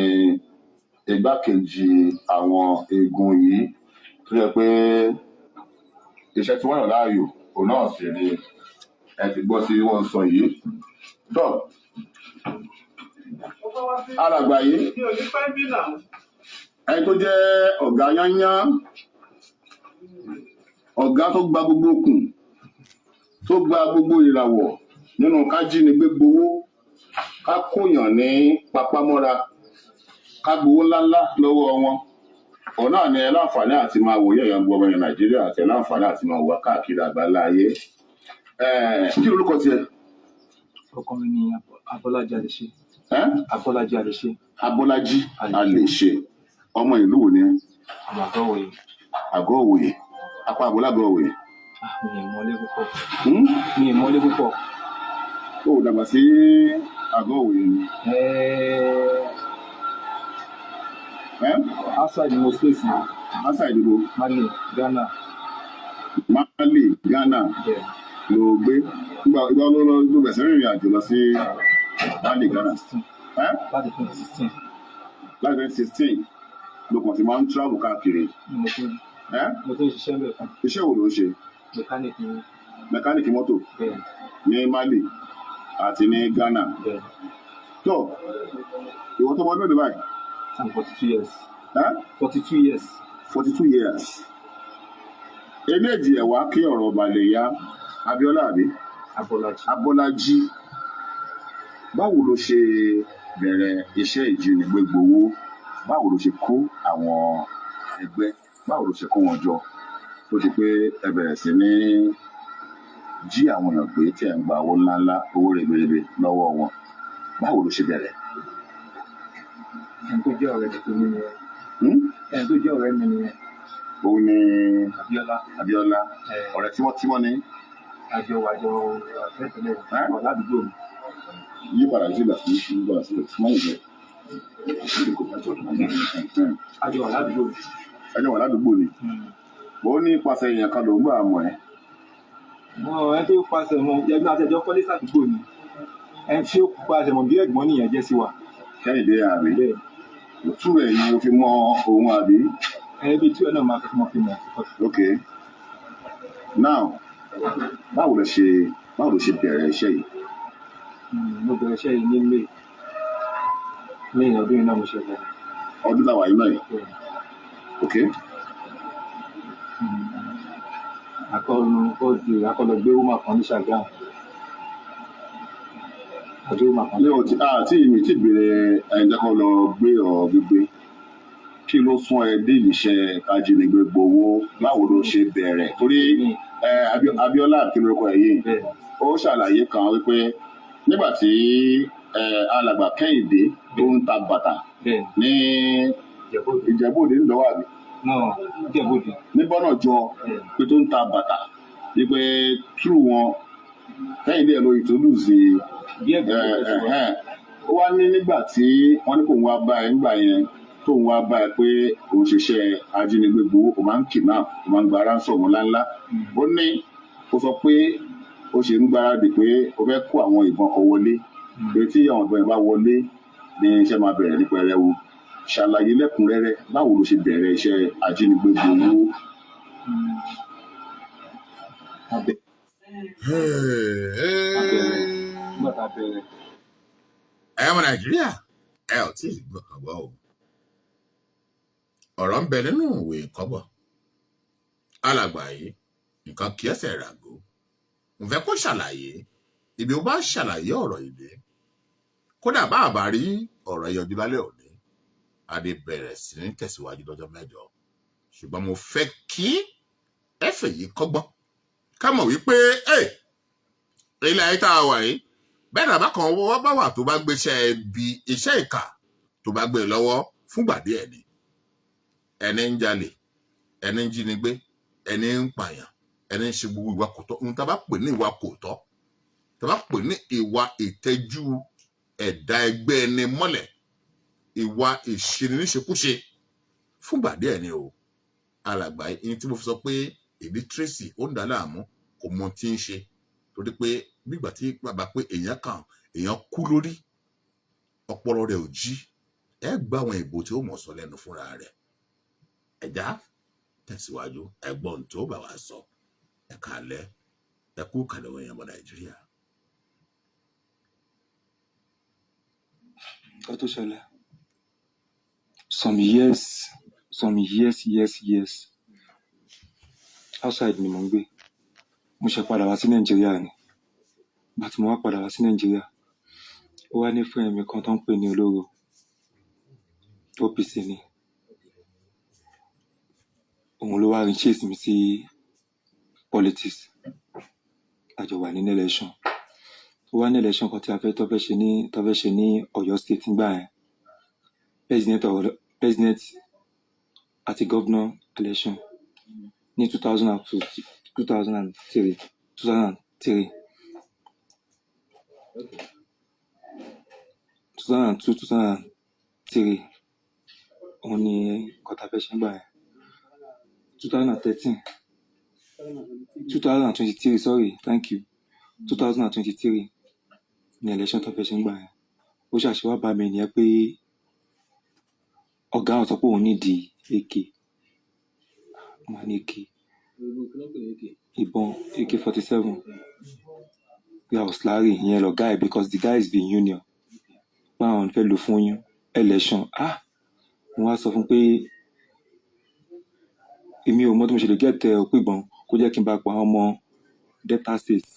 igbákejì àwọn igun yìí tó jẹ́ pé iṣẹ́ tí wọ́n yàn láàyò òun náà sì ni ẹ ti gbọ́ tí wọ́n ń sọ yìí. Tó alàgbà yìí, ẹni tó jẹ́ ọ̀gá yányán, ọ̀gá tó gba gbogbo okùn, tó gba gbogbo ìràwọ̀ nínú kájínigbé gbowó, ká kóyàn ní papámọ́ra, ká gbowó ńláńlá lọ́wọ́ wọn, òun náà ni ẹ láǹfààní àti máa wòye ẹ̀yàn gbogbo ọmọ Nàìjíríà àti ẹ láǹfààní àti máa wà káàkiri àgbáńlá ayé. Kí lorúkọ tiẹ̀? Ọkọ mi ni Abọ́lájí Àlèṣe. Ẹ́? Abọ́lájí Àlèṣe. Abọ́lájí Àlèṣe, ọmọ ìlú wo ni ẹ́? Ọmọ Àgọ́ Òye. Àgọ́ Òwòye, apá àbọ̀ lágọ̀ Òwòye? Ah, mi ì mọlé púpọ̀. Hmm? Mi ì mọlé púpọ̀. Ó dàgbà sí Àgọ́ Òwòye ni? Ẹ́? Outside mo stay sí. Outside ìdìbò? Mali, Ghana. Mali, Ghana? Bẹ́ẹ̀. Ló gbé. Ìgbà ló lọ ló bẹ̀rẹ̀ sí rìnrìn àjò lọ sí Mali, Ghana? 16. Ẹ́? Láti 2016. Láti 2016 ló kàn ti máa ń travel káàkiri? Mo ti Ẹ́? Mo ti ń ṣiṣẹ́ bẹ̀ fún. Iṣẹ́ wo ló ń ṣe? Mechanic ni. Mẹkáníìkì mọ́tò? Bẹ́ẹ̀. Ní Mali àti ní Ghana? Bẹ́ẹ̀. Tó ìwọ tó mọ ọdún mélòó báyìí? I'm 42 years. Ẹ́? 42 years. 42 years. Eléjì ẹ̀ wá kí ọ̀rọ̀ ọba lè yá. Abíọ́lá àbí? Abọ́lájí. Abọ́lájí, báwo ló ṣe bẹ̀rẹ̀ iṣẹ́ ìjínigbé gbowó? Báwo ló ṣe kó àwọn ẹgbẹ́? Báwo ló ṣe kó wọn jọ tó ti pé ẹ bẹ̀rẹ̀ sí ní jí àwọn èèyàn gbé, tí ẹ̀ ń gba owó ńláńlá, owó ribiribi lọ́wọ́ wọn? Báwo ló ṣe bẹ̀rẹ̀? Ẹni tó jẹ́ ọ̀rẹ́ tèmi nìyẹn. Hmm? Ẹni tó jẹ́ ọ̀rẹ́ mi nìyẹn. Òun ni? Abíọ́lá. Abíọ́lá. Ẹ̀. Ọ̀rẹ́ tímọ́tímọ́ ni? Àjọ àjọ tẹ́lẹ̀tẹ́lẹ̀. Ẹ́? Wà ládùúgbò mi. Yí padà sí ìgbà tí yí padà sí ìgbà tí wọ́n yìí. Àjọ wà ládùúgbò mi. Ẹjọ́ wà ládùúgbò ni? Ó ní pàṣẹ èèyàn kan ló ń gbà mọ̀ ẹ́. Wọn ẹni tó pàṣẹ mọ ẹgbẹ́ àtẹjọ kọ́lé sàdúgbò ni. Ẹni tí ó pàṣẹ mọ bí ẹ̀gbọ́n nìyẹn jẹ́ sí wa. Kẹ́hìndé àbí? Bẹ́ẹ̀. Òtún rẹ̀ yìí o fi mọ òun àbí? Ẹni bíi tí ẹ náà máa fi mọ fi mọ. Ok, now báwo ló ṣe bẹ̀rẹ̀ iṣẹ́ yìí? Mo bẹ̀rẹ̀ iṣẹ́ yìí ní May ọdún yìí náà mo ṣe bẹ̀rẹ̀. Ọdún táwa yìí náà yìí? Bẹ́ẹ̀. Ok. Akọlù bọ́ọ̀sì akọlù gbé woman kan ní Ṣàgámù. Àti woman kan. Ní o ti àti mi ti bèrè ẹ̀ńdẹ́kọ̀ lọ gbé ọ gbígbé, kí ló sún ẹ dé iṣẹ́ ajínigbé gbowó? Báwo ló ṣe bẹ̀rẹ̀? Torí ẹ Abíọ́lá, kí lórúkọ ẹ yìí? Bẹ́ẹ̀. Ó ṣàlàyé kan wípé nígbà tí alàgbà Kẹ́hìndé tó ń ta bàtà Bẹ́ẹ̀. ní Ìjẹ̀bú-Òde. Ìjẹ̀bú-Òde ńlọ́wọ́ àbí? Náà, Ìjẹ̀bú-Òde. Ní bọ́nà jọ. Bẹ́ẹ̀. Pé tó ń ta bàtà, wípé true wọn Kẹ́hìndé ẹ̀ ló introduce Bí ẹ̀gbọ́n ló jẹ́ sí wa. Ó wá ní nígbà tí wọ́n ní kò ń wá bá ẹ nígbà yẹn, tó ń wá bá ẹ pé òun ṣiṣẹ́ ajínigbé gbowó, òun máa ń kidnap, òun máa ń gba ransom ńláńlá, ó ní ó sọ pé ó ṣe ń gbáradì pé ó fẹ́ kó àwọn ìbọn kan wọlé, pé tí àwọn ìbọn yẹn bá wọlé ní iṣẹ́ máa bẹ̀rẹ̀ ní pẹrẹwu. Ṣàlàyé lẹ́kùnrẹ́rẹ́, báwo ló ṣe bẹ̀rẹ̀ iṣẹ́ ajínigbé gbowó? A bẹ̀rẹ̀ nígbà tá a bẹ̀rẹ̀. Ẹ ọmọ Nàìjíríà, ẹ ò tí ì gbọ́ kàn gbọ́ o. Ọ̀rọ̀ ń bẹ nínú ìwé kọ́bọ̀. Alàgbà yìí, nǹkan kì í ẹsẹ̀ ràgó. Mo fẹ́ kó ṣàlàyé ibi ó bá ṣàlàyé ọ̀rọ̀ yìí dé. Kódà bá a bá rí ọ̀rọ̀ yọjú lálẹ́ òní, a lè bẹ̀rẹ̀ sí ní tẹ̀síwájú lọ́jọ́ mẹ́jọ. Ṣùgbọ́n mo fẹ́ kí ẹ fèyí kọ́gbọ́n, ká mọ̀ wípé ilé ayé tá a wà yìí, bẹ́ẹ̀ náà bákan wọ́n bá wà tó bá gbéṣẹ́ ibi, iṣẹ́ ìkà tó bá gbé lọ́wọ́ fúngbà díẹ̀ ni. Ẹni ń jalè, ẹni ń jínigbé, ẹni ń pààyàn, ẹni ń ṣe gbogbo ìwà kò tọ́, ohun tá a bá pè ní ìwà kò tọ́, tá a bá pè ní ìwà ìtẹ́jú ẹ̀dá ẹgbẹ́ ẹni mọ́lẹ̀, ìwà ìṣeni níṣekúṣe, fúngbà díẹ̀ ni o. Alàgbà yìí tí mo fi sọ pé illiteracy ó ń dà á láàmú, kò mọ tí ń ṣe, torí pé nígbà tí bàbá pé èèyàn kan, èèyàn kú lórí, ọpọlọ rẹ̀ ò jí. Ẹ gbọ́ àwọn ìbò tí ó mọ̀ sọ lẹ́nu fúnra rẹ̀. Ẹ̀já tẹ̀síwájú, ẹ̀gbọ́n tó bá wa sọ. Ẹ káalẹ́, ẹ kú kàlẹ́, wọ̀nyẹn ọmọ Nàìjíríà. Nǹkan tó ṣẹlẹ̀ some years, years outside ni mò ń gbé. Mo ṣe padà wá sí Nàìjíríà ni. Ìgbà tí mo wá padà wá sí Nàìjíríà, ó wá ní friend mi kan tó ń pè ní Olóró, OPC ni. Òun ló wá rí chase mi sí politics. A jọ wà nínú election. Ó wá ní election kan tí a fẹ́ tó fẹ́ ṣe ní Ọ̀yọ́ State nígbà yẹn, president àti governor election ní 2002, 2003, 2003, 2002, 2003. Òun ni nǹkan tá a fẹ́ ṣe nígbà yẹn. 2013, 2023, sorry, thank you, 2023 ní election tó fẹ́ ṣe nígbà yẹn. Ó ṣàṣe wá bá mi nìyẹn pé ọ̀gá àwọn sọ pé òun nídìí AK. Mo ní AK? Ìbọn AK-47 pé Auxiliary ìyẹn lọ̀gá ẹ̀, because the guy is been union, pé àwọn fẹ́ lò fún election. Ah, mo wá sọ fún pé èmi ò mọ tí mo ṣe lè get ẹ òpin ìbọn, kó jẹ́ kí n bá pa àwọn ọmọ Delta State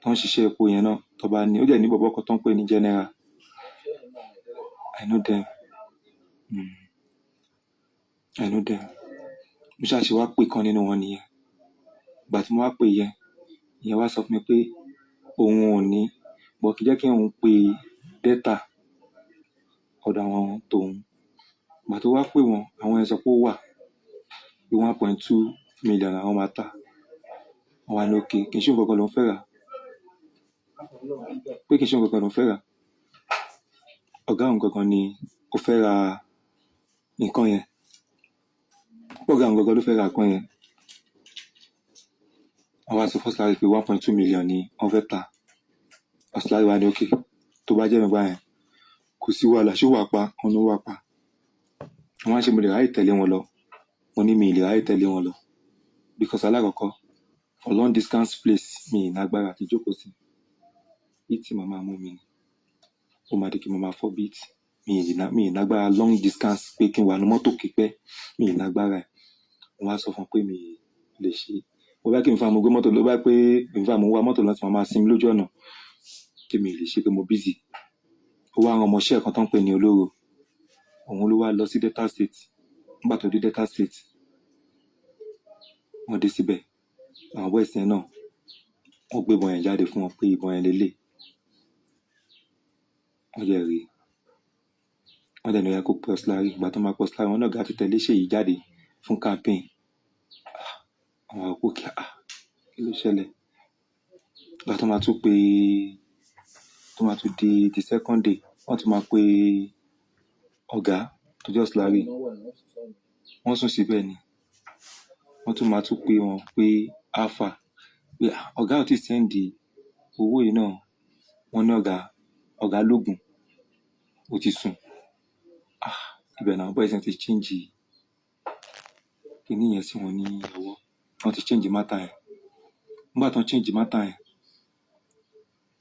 tó ń ṣiṣẹ́ epo yẹn náà, tó bá ní. Ó dẹ̀ ní bọ̀bọ́ kan tó ń pè ní General. I know them. I know them. Mo ṣáà ṣe wá pè kan nínú wọn nìyẹn. Ìgbà tí mo wá pè yẹn, ìyẹn wá sọ fún mi pé òun ò ní bọ̀, kí jẹ́ kí òun pe Delta ọ̀dọ̀ àwọn tòun. Ìgbà tó wá pè wọ́n, àwọn yẹn sọ pé ó wà, pé 1.2 million àwọn máa tà. Wọ́n wá ní okay, kì í ṣe òun gangan lòún fẹ́ rà, pé kì í ṣe òun gangan lòún fẹ́ rà, ọ̀gá òun gangan ni ó fẹ́ ra nǹkan yẹn, pé ọ̀gá òun gangan ló fẹ́ ra nǹkan yẹn. Wọ́n wá sọ fún Auxiliary pé 1.2 million ni wọ́n fẹ́ tà. Auxiliary wá ní okay, tó bá jẹ́ nígbà yẹn, kò sí wàhálà. Ṣé ó wà pa? Wọn ní ó wà pa. Wọ́n á ṣe mo lè ráyè tẹ̀lé wọn lọ. Mo ní mi ì lè ráyè tẹ̀lé wọn lọ, because alákọ̀ọ́kọ́, for long distance place, mi ì lágbára àti jókòó sí bíìtì. Màmá mú mi ni ó máa di kí mo máa fọ́ bíìtì. Mi ì lágbára long distance, pé kí n wà ní mọ́tò kípẹ́, mi ì lágbára ẹ̀. Mo wá sọ fún un pé mi ì lè ṣe. Mo bá kí n fa mo gbé mọ́tò ló bá pé n fa mo wa mọ́tò lọ tí mo máa sinmi lójú ọ̀nà, kí mi ì lè ṣe, pé mo busy. Ó wá rán ọmọọṣẹ́ kan tó ń pè ní Olóró. Òun ló wá lọ sí Delta State. Nígbà tó dé Delta State, wọ́n dé síbẹ̀, àwọn boys yẹn náà, wọ́n gbé ìbọn yẹn jáde fún wọn pé ìbọn yẹn lélẹ̀. Wọ́n dẹ̀ rí, wọ́n dẹ̀ ní ó yá, kó pe Auxiliary. Ìgbà tó máa pe Auxiliary, wọn náà gà ti tẹ̀lé Ṣèyí jáde fún campaign. Àwọn àpò kí, ah, kí ló ṣẹlẹ̀? Ìgbà tó máa tún pe, tó máa tún di the second day, wọ́n tún máa pe ọ̀gá tó jẹ́ Auxiliary. Wọ́n sùn síbẹ̀ ni. Wọ́n tún máa tún pè wọ́n pé alpha, pé ọ̀gá ò tí send owó yìí náà. Wọ́n ní ọ̀gá lóògùn, ó ti sùn. Ah, ibẹ̀ làwọn boys yẹn ti change kíní yẹn sí wọn ní ọwọ́. Wọ́n ti change matter yẹn. Nígbà tó ń change matter yẹn,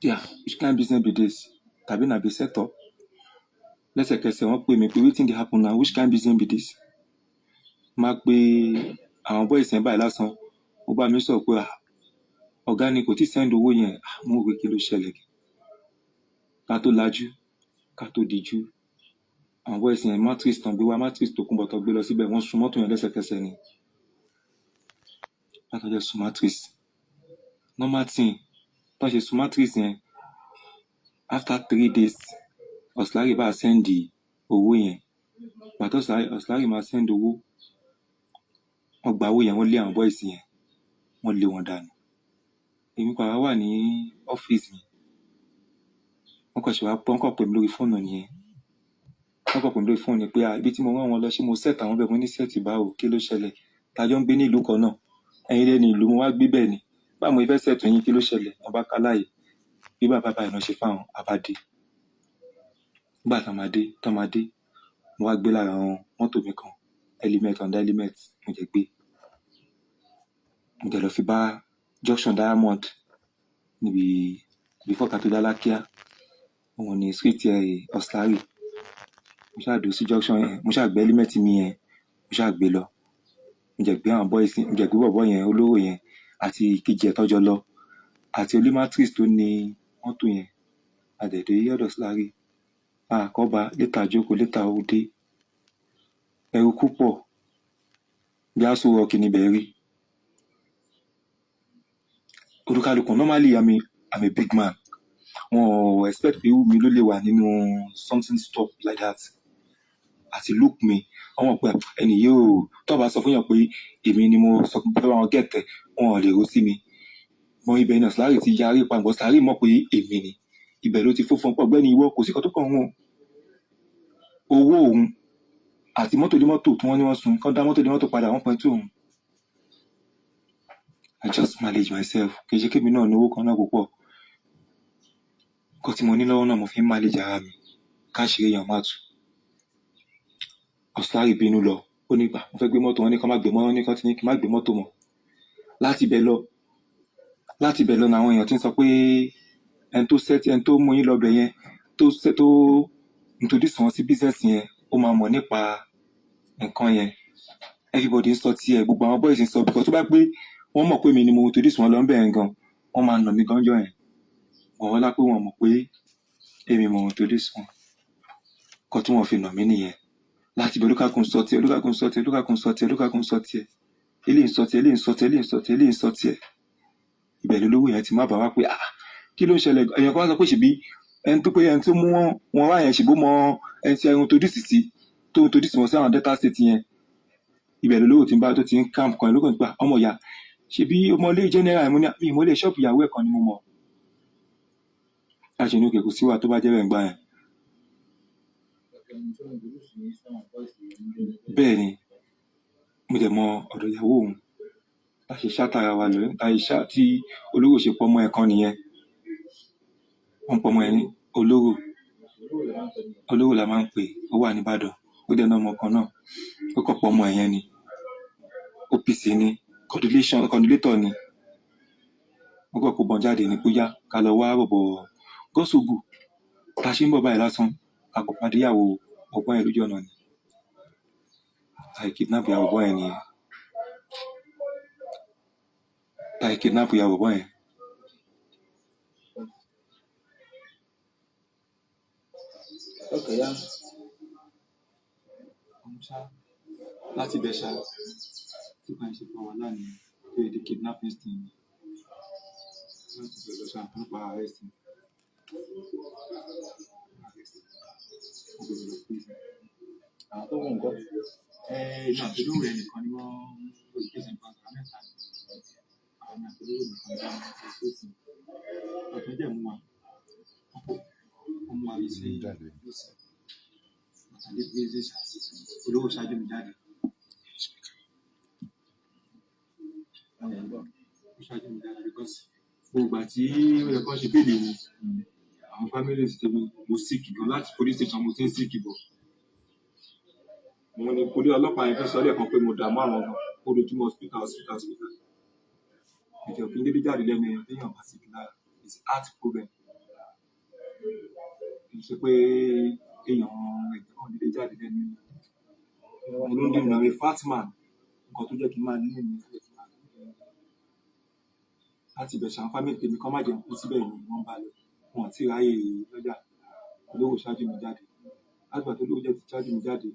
yeah, which kind business be this? Tàbí na be set up? Lẹ́sẹ̀kẹsẹ̀ wọ́n pè mí pé, "Wetin dey happen now? Which kind business be this?" Máa pe àwọn boys yẹn báyìí lásán, ó bá mi sọ pé, "Ah, ọ̀gá ni kò tí send owó yẹn." Ah, mo rò pé kí ló ṣẹlẹ̀. Ká tó lajú ká tó dijú, àwọn boys yẹn, matrix tán gbé wá, matrix tó kún bọ̀ tán gbé lọ síbẹ̀, wọ́n sun mọ́tò yẹn lẹ́sẹ̀kẹsẹ̀ ni. Látọjọ́ sun matrix, normal thing tán ṣe sun matrix yẹn, after 3 days Auxiliary bá send owó yẹn. Pàtó Auxiliary máa send owó, wọ́n gba owó yẹn, wọ́n lé àwọn boys yẹn, wọ́n lé wọn dànù. Èmi padà wà ní ọ́fíìsì mi, wọ́n kàn ṣe wá, wọ́n kàn pè mí lórí fóònù nìyẹn. Wọ́n kàn pè mí lórí fóònù ni pé, ah, ibi tí mo rán wọn lọ, ṣé mo set àwọn bẹ́ẹ̀? Mo ní set báwo? Kí ló ṣẹlẹ̀? Tàjọ ń gbé ní ìlú kan náà, ẹ̀yin lẹ́nu ìlú mo wá gbé bẹ́ẹ̀ ni, báwo mo fẹ́ set yín? Kí ló ṣẹlẹ̀? Wọ́n bá ká láàyè bí bàbá báyìí náà ṣe fáwọn àbádé. Nígbà tá máa dé, mo wá gbé lára àwọn mọ́tò mi kan, element, Honda Element. Mo jẹ́ gbé, mo jẹ́ lọ fi bá junction Diamond níbi before ká tó dé Alákíá, òun ní street ẹ̀ Auxiliary. Mo ṣáà dúró sí junction yẹn, mo ṣáà gbé element mi yẹn, mo ṣáà gbé lọ. Mo jẹ́ gbé àwọn boys, mo jẹ́ gbé bọ̀bọ́ yẹn, olówó yẹn àti ìkejì ẹ̀ tọ́jọ́ lọ àti olú-matrix tó ní mọ́tò yẹn. A dẹ̀ dé ọ̀dọ̀ Auxiliary àkọ́ba létà, jókòó létà, ó dé ẹrù púpọ̀ bí aṣọ rock níbẹ̀ rí olúkálùkù. Normally I'm a big man, wọn ò expect pé mi ló lè wà nínú something stop like that. Àti look mi, wọ́n mọ̀ pé ẹni yóò tó bá sọ fún yàn pé èmi ni mo sọ pé fẹ́ bá wọn gẹ̀tẹ̀, wọn ò lè ro sí mi mọ. Ibẹ̀ náà Auxiliary ti yarí pàǹgbọ́. Auxiliary mọ̀ pé èmi ni. Ibẹ̀ ló ti fún fún ọ̀gbẹ́ni, ìwọ kò sí kan tó kàn wọ́n, owó òun àti mọ́tò dé mọ́tò tí wọ́n ní wọ́n sun kán dá mọ́tò dé mọ́tò padà, 1.2 òun. I just manage myself. Kì í ṣe kémi náà ní owó kan náà púpọ̀. Nǹkan tí mo ní lọ́wọ́ náà mo fi ń manage ara mi, káṣírí èèyàn má tú. Auxiliary bínú lọ, ó ní gbà mo fẹ́ gbé mọ́tò, wọn ní kán má gbé mọ́, wọn ní kán ti ní kí n má gbé mọ́tò mọ́. Láti ibẹ̀ lọ làwọn èèyàn ti ń sọ pé ẹni tó set, ẹni tó mú yín lọ bẹ̀ yẹn, tó set, tó introduce wọn sí business yẹn, ó máa mọ̀ nípa nǹkan yẹn. Everybody ń sọ tiẹ̀, gbogbo àwọn boys ń sọ, because tó bá pé wọ́n mọ̀ pé mi ni mo introduce wọn lọ ń bẹ̀ yẹn gan, wọ́n máa nà mí gan jọ yẹn. Wọ́n wọ́n lá pé wọ́n mọ̀ pé èmi mo introduce wọn, kọ́ tí wọ́n fi nà mí nìyẹn. Láti ibẹ̀, olúkàkùn ń sọ tiẹ̀, olúkàkùn ń sọ tiẹ̀, olúkàkùn ń sọ tiẹ̀, olúkàkùn ń sọ tiẹ̀, eléyìí ń sọ tiẹ̀, eléyìí ń sọ tiẹ̀, eléyìí ń sọ tiẹ̀, eléyìí ń sọ tiẹ̀. Ibẹ̀ lolówó yẹn ti má bàa wá pé, ah, kí ló ń ṣẹlẹ̀? Èèyàn kan wá sọ pé ṣèbí ẹni tó pé ẹni tó mú wọn wá yẹn, ṣèbó mọ ẹni tí ẹni introduce sí, tó introduce wọn sí àwọn Delta State yẹn. Ibẹ̀ lolówó ti ń bá tó ti ń camp kan lókàn nípa ọmọ ìyá, ṣèbí ọmọlé general. Mo ní mi ìmọ̀lé ṣọ́ọ̀bù ìyàwó ẹ̀ kan ni mo mọ̀. Láṣẹ ní òkè kò sí wà tó bá jẹ́ bẹ́ẹ̀ ń gbà yẹn. Ẹni tó introduce yín sáwọn boys yẹn ń jẹ́ Bẹ́ẹ̀ ni, mo dẹ̀ mọ ọ̀dọ̀ ìyàwó òun. Láṣẹ ṣátara wa lọ láṣẹ ṣá tí olówó ṣe pọ̀ mọ́ ẹ̀ kan nìyẹn. Wọ́n pọ̀ mọ́ ẹ ní olówó. Olówó lè máa ń pè ní. Olówó la máa ń pè. Ó wà nìbàdàn, ó dẹ̀ náà ọmọ kan náà, ó kàn pọ̀ mọ́ ẹ̀ yẹn ni. OPC ni, coordination coordinator ni. Wọ́n kàn kó bọn jáde ní bóyá ká lọ wá bọ̀bọ̀ gọ́sọ̀gù. Tá a ṣe ń bọ̀ báyìí lásán, a kò pàdé ìyàwó ọ̀gbọ́n yẹn lójú ọ̀nà ni. Táyì kidnap ìyàwó ọ̀gbọ́n yẹn nìyẹn, táyì kidnap ìyàwó ọ̀gbọ́n yẹn. Okay, ya. Òun ṣá láti ibẹ̀ ṣá tí kàn ṣe fún wa lánàá tó yẹ di kidnapping sting láti ibẹ̀ lọ ṣá nípa arrest mi. Arrest wọ́n gbé mi lọ prison. Àwọn tó kù ńkọ́? Èmi àti olówó yẹn nìkan ni wọ́n ń lò prison because àwọn mẹ́ta ni. Àwọn àti olówó nìkan ni wọ́n lò prison. Ọ̀tún dẹ̀ mú wa, wọ́n mú wa lọ sí Jáde. Prison. Àtàlẹ́ prison ṣá, olówó ṣáájú mi jáde. Àwọn yẹn ń bọ̀. Ó ṣáájú mi jáde because gbogbo ìgbà tí ó yẹ kó ṣe béèlì mi, àwọn families tèmi, mo sick gan láti police station, mo ti ń sick bọ̀. Mo ní police ọlọ́pàá yẹn fẹ́ sọ lẹ́ẹ̀kan pé mo dààmú àwọn gan, ó lójúmọ́ hospital, hospital, hospital. Ìjọ kí n dédé jáde lẹ́nu èèyàn téèyàn bá sick lára, it's heart problem. Kì í ṣe pé Kéèyàn ẹ̀jẹ̀ kan dédé jáde lẹ́nu mo ló ń dé mi. I'm a fat man. Nǹkan tó jẹ́ kí n máa ní ìní tó jẹ́ kí n máa ní láti ibẹ̀ ṣàn family tèmi kọ́ má jẹun kú síbẹ̀ ni wọ́n bá lọ. Wọn ò tí ì ráyè lọ́jà olówó ṣáájú mi jáde. Látìgbà tó lówó jẹ́ ti ṣáájú mi jáde,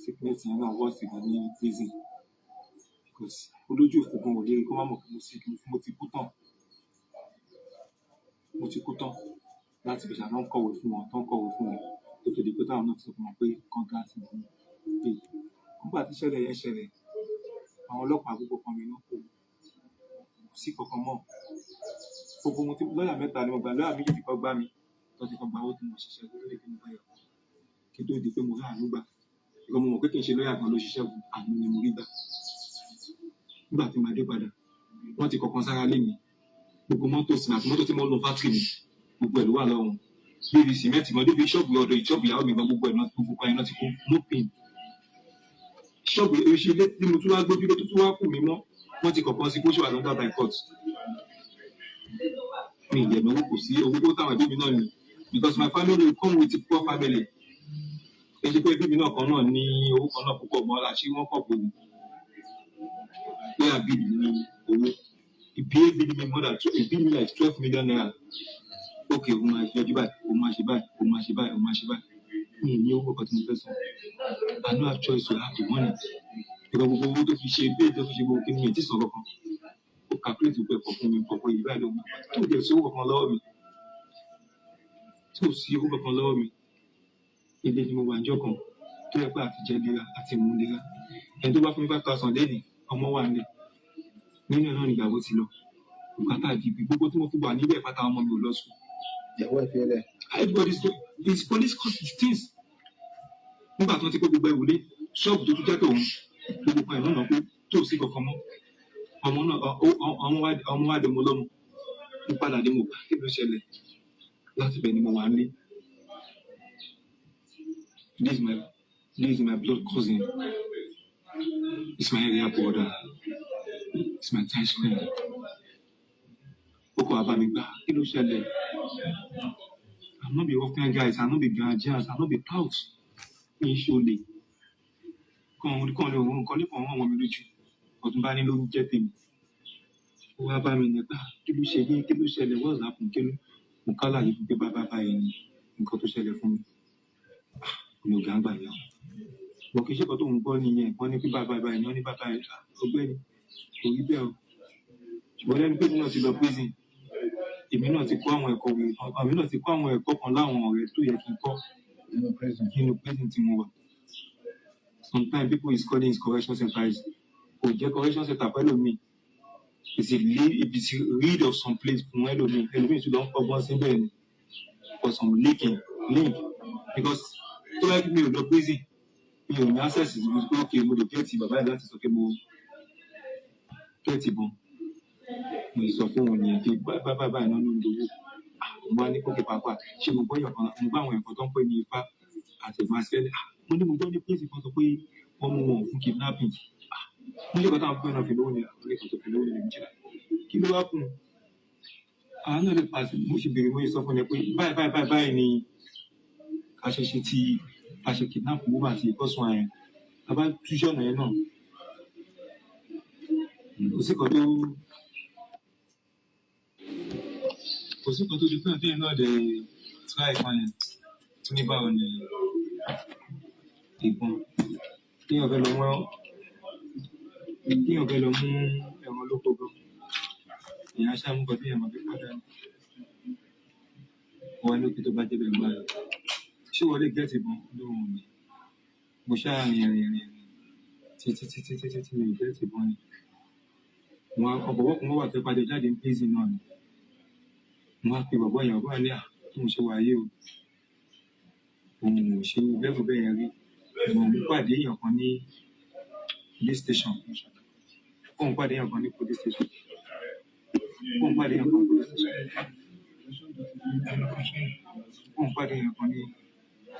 sickness yẹn náà worse gan ní prison, because olójú òfò gan ò lè rí kó má mọ̀ pé mo sick. Mo ti kú tán, mo ti kú tán. Láti ibẹ̀ ṣàn náà ń kọ̀wé fún wọn, tó ń kọ̀wé fún wọn, tó tó di pé táwọn náà ti sọ fún wọn pé congrats ní pé nígbà tí ìṣẹ̀lẹ̀ yẹn ṣẹlẹ̀, àwọn ọlọ́pàá gbogbo kan mi náà kò sí kankan mọ́. Gbogbo ohun tí lọ́ọ̀yà mẹ́ta ni mo gbà, lọ́ọ̀yà méjì ti kọ́ gbá mi, tó ti kọ́ gba owó tí mo ṣiṣẹ́ kó tó di pé mo báyọ̀, kí n tó di pé mo rí àánú gbà, because mo mọ̀ pé kì í ṣe lọ́ọ̀yà kan ló ṣiṣẹ́, àánú ni mo rí gbà. Nígbà tí màá dé padà, wọ́n ti kọ̀kan sára lé mi. Gbogbo mọ́tò sí àti mọ́tò tí mo ń lo fátìrì mi, gbogbo ẹ̀ ló wà lọ́wọ́ wọn. Bíbi sìmẹ́ǹtì gan, débi ṣọ́ọ̀bù ọ̀dọ̀ ìṣọ́ọ̀bù ìyàwó mi gan, gbogbo ẹ̀ náà, gbogbo kan ẹ̀ náà ti kó no pin. Ṣọ́ọ̀bù ìṣe ilé tí mo tún wá gbójúlé tó tún wá kù mí mọ́, wọ́n ti kọ̀kan sí kó ṣe wà lọ́dọ̀ by court. Mi ì jẹ̀mọ́, kò sí owó tó táwọn ẹbí mi náà ní, because my family come with poor family. Kì í ṣe pé ẹbí mi náà kan náà ní owó kan náà púpọ̀ mọ́, àṣírí wọn pọ̀ pọ̀ ní pé àbí mi ní owó. Ìbí bí mi more than ìbí mi like ₦12 million. Okay, òun máa ṣe ọjọ́ báyìí, òun máa ṣe báyìí, òun máa ṣe báyìí, òun máa ṣe báyìí. Mi ì ní owó kan tí mo fẹ́ san. I no have choice to have the money, because gbogbo owó tó fi ṣe bẹ́ẹ̀, tó fi ṣe gbogbo kíni, mi ì tí san kankan. Ó calculate gbogbo ẹ̀kọ́ fún mi kọ̀ọ̀kan yìí báyìí ló máa tó jẹ́ sí owó kankan lọ́wọ́ mi, tí ò sí owó kankan lọ́wọ́ mi. Ilé ni mo wà níjọ́ kan tó yẹ pé àti jẹ lera àti mú lera. Ẹni tó bá fún mi 5,000 lẹ́nìí, ọmọ wà nílẹ̀ nínú ẹ̀ náà níyàwó ti lọ, bùkátà dìbì gbogbo tí mo fi wà níbẹ̀ pátá, ọmọ mi ò lọ sùn. Ìyàwó ẹ̀ fi ẹlẹ̀. Everybody is it's police cause things. Nígbà tó ti kó gbogbo ẹrù lé ṣọ́ọ̀bù tó tún jẹ́ tòun, gbogbo kan ẹ̀ lọ́nà pé tó sí kankan mọ́. Ọmọ náà ọmọ wa dọmọ lọ́mọ. Mo padà dé, mo bá kí ló ṣẹlẹ̀. Láti bẹ̀ ni mo wà nílé. This is my blood cousin. It's my area brother. It's my tight friend. Ó kọ́ wá bá mi gbà, kí ló ṣẹlẹ̀? I'm not be ruffian guys, I'm not be guardians, I'm not be tout. Mi ń ṣolè kàn kàn lè òun kan nípa àwọn ọmọ mi lójú ọdún bá ní ló ń jẹ́ tèmi. Ó wá bá mi nígbà, kí ló ṣe yín? Kí ló ṣẹlẹ̀? What's happen? Kí ló mo kálà yìí fún pé bá bá báyìí ni nǹkan tó ṣẹlẹ̀ fún mi. Mi ò gàǹgbà yẹn o bọ̀, kì í ṣe nǹkan tó ń gbọ́ nìyẹn. Wọ́n ní pé báyìí báyìí báyìí ni wọ́n ní báyìí báyìí. Ah, ọ̀gbẹ́ni, kò rí bẹ́ẹ̀ o. Ṣùgbọ́n lẹ́nu pé èmi náà ti lọ prison, èmi náà ti kọ́ àwọn ẹ̀kọ́ wèrè kan, èmi náà ti kọ́ àwọn ẹ̀kọ́ kan láwọn ọ̀rẹ́ tó yẹ kí n kọ́ nínú prison. Nínú prison tí mo wà, sometimes people is calling it correction center, is kò jẹ́ correction center pẹ̀lú mi. It's a lead, it is rid of some place fún ẹlòmíì. Ẹlòmíì tún lọ ń kọ́gbọ́n síbẹ̀ ni for some leaking link, because tó bá yẹ kí mi ò lọ prison, mi ò ní access sí pé okay, mo lè get bàbá yìí láti sọ pé mo get ìbọn. Mo lè sọ fún òun nìyẹn pé báyìí báyìí báyìí náà ló ń dowó. Mo wá ní kókè pàápàá, ṣé mo gbọ́ èèyàn kan, mo gbọ́ àwọn ẹ̀kọ́ tó ń pè ní ifá àti ìmọ̀sílẹ̀. Mo ní mo gbọ́ ní place kan sọ pé wọ́n mú wọn fún kidnapping. Mo ní kọ́ táwọn fún ẹ̀ náà fi lówó ní àwọn ilé kan tó fi lówó ní Nàìjíríà. Kí ló wá kùn àwọn náà lè pàṣẹ? Mo ṣe béèrè, mo ṣe sọ fún ẹ pé báyìí báyìí báyìí báyìí ni a ṣe ṣe ti a ṣe kidnap woman àti ìkọ́sùn àyẹn a bá túṣọ́ ọ̀nà yẹn náà. Kò sí kan tó di fún ẹ̀ náà dẹ̀ try kan yẹn tó ní báwo ni ìbọn téèyàn fẹ́ lọ mú ẹran lóko gan, èèyàn á ṣáà mú nǹkan téèyàn máa fi padà ní wọ́n ní òkè tó bá débẹ̀ gbà rẹ̀. Ṣé wọ́n lè get ìbọn lóhùn mi? Mo ṣáà rìn rìn rìn rìn títí títí títí tí mi ò get ìbọn ni. Wọn ọ̀bọ̀wọ́ kan wà tó padà jáde ní prison náà ni. Mo wá pe bọ̀bọ́ yẹn, bọ̀bọ́ yẹn ní à tóun ṣe wà yìí o, òun ò ṣe level bẹ́ẹ̀ yẹn rí. Òun pàdé èèyàn kan ní police station. Kóun pàdé èèyàn kan ní police station. Kóun pàdé èèyàn kan ní police station. Kóun pàdé èèyàn kan ní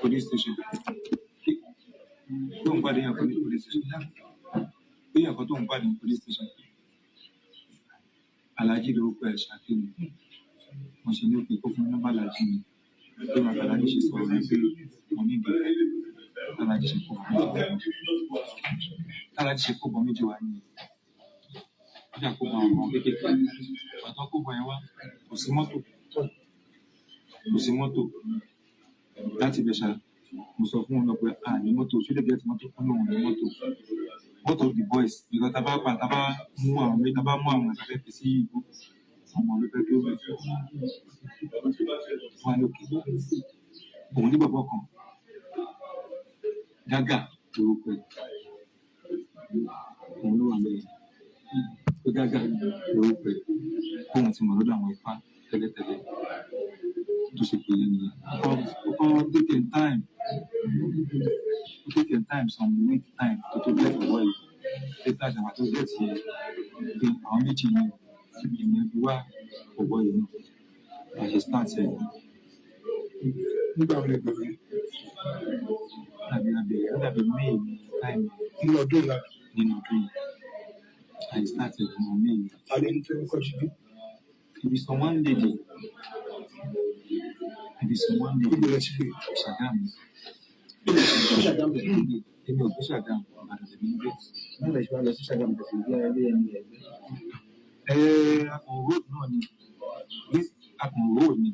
police station. Kóun pàdé èèyàn kan ní police station. Èèyàn kan tóun pàdé ní police station. Alhaji lórúkọ ẹ̀, Ṣàkíyì. Mo ṣe ní òkè kó fún mi nọ́mbà Alhaji mi. Bí màá Aláàjì ṣe sọ̀rọ̀ ní pé mo ní ìdí Aláàjì ṣe kó bọ̀ méjì wá ní. Aláàjì ṣe kó bọ̀ méjì wá ní. Ó dà kó bọ̀ àwọn ọmọ kékeré. Bàtà kó bọ̀ yẹn wá, kò sí mọ́tò. Kò sí mọ́tò. Láti ibẹ̀ ṣá, mo sọ fún wọn náà pé a ní mọ́tò, ṣé lè get mọ́tò fún òun ní mọ́tò. Both of the boys, because tá bá pa, tá bá mú àwọn méjì, tá bá mú àwọn ìtàfẹ́ fi sí ìbò, àwọn ló fẹ́ dúró bẹ̀. Wọ́n á lókè. Òun ní bọ̀bọ̀ kan, Gágà lorúkọ ẹ̀. Òun ló wà lẹ́yìn. Pé Gágà lorúkọ ẹ̀. Kóun ti mọ̀ lọ́dọ̀ àwọn Ifá tẹ́lẹ̀tẹ́lẹ̀ tó ṣe pé yẹn nìyẹn. Ó kọ́ take a time. Ó take a time, some week time tó get bọ̀bọ̀ yìí. Later ṣàwà tó get yẹn pé àwọn méjì yẹn ènìyàn fi wá bọ̀bọ̀ yìí náà. Bá ṣe start ẹ̀. Nígbà wo lẹ bẹ̀rẹ̀? Dàbí abẹ̀rẹ̀, ó dàbí May ní time Nínú ọdún ìlànà nínú ọdún yìí. I started ní May. Alẹ́ ní tó kọ́ jí bí? It be some one lady. It be some one lady. Níbo lẹ ti gbé? Ṣàgámù. Ṣàgámù. Èmi ò gbé Ṣàgámù, Ìbàdàn lèmi ń gbé. Báwo lẹ ṣe wá lọ sí Ṣàgámù tẹ̀sí bí ẹbí ẹni ẹgbẹ́? Ẹ akàn road náà ni. This akàn road ni.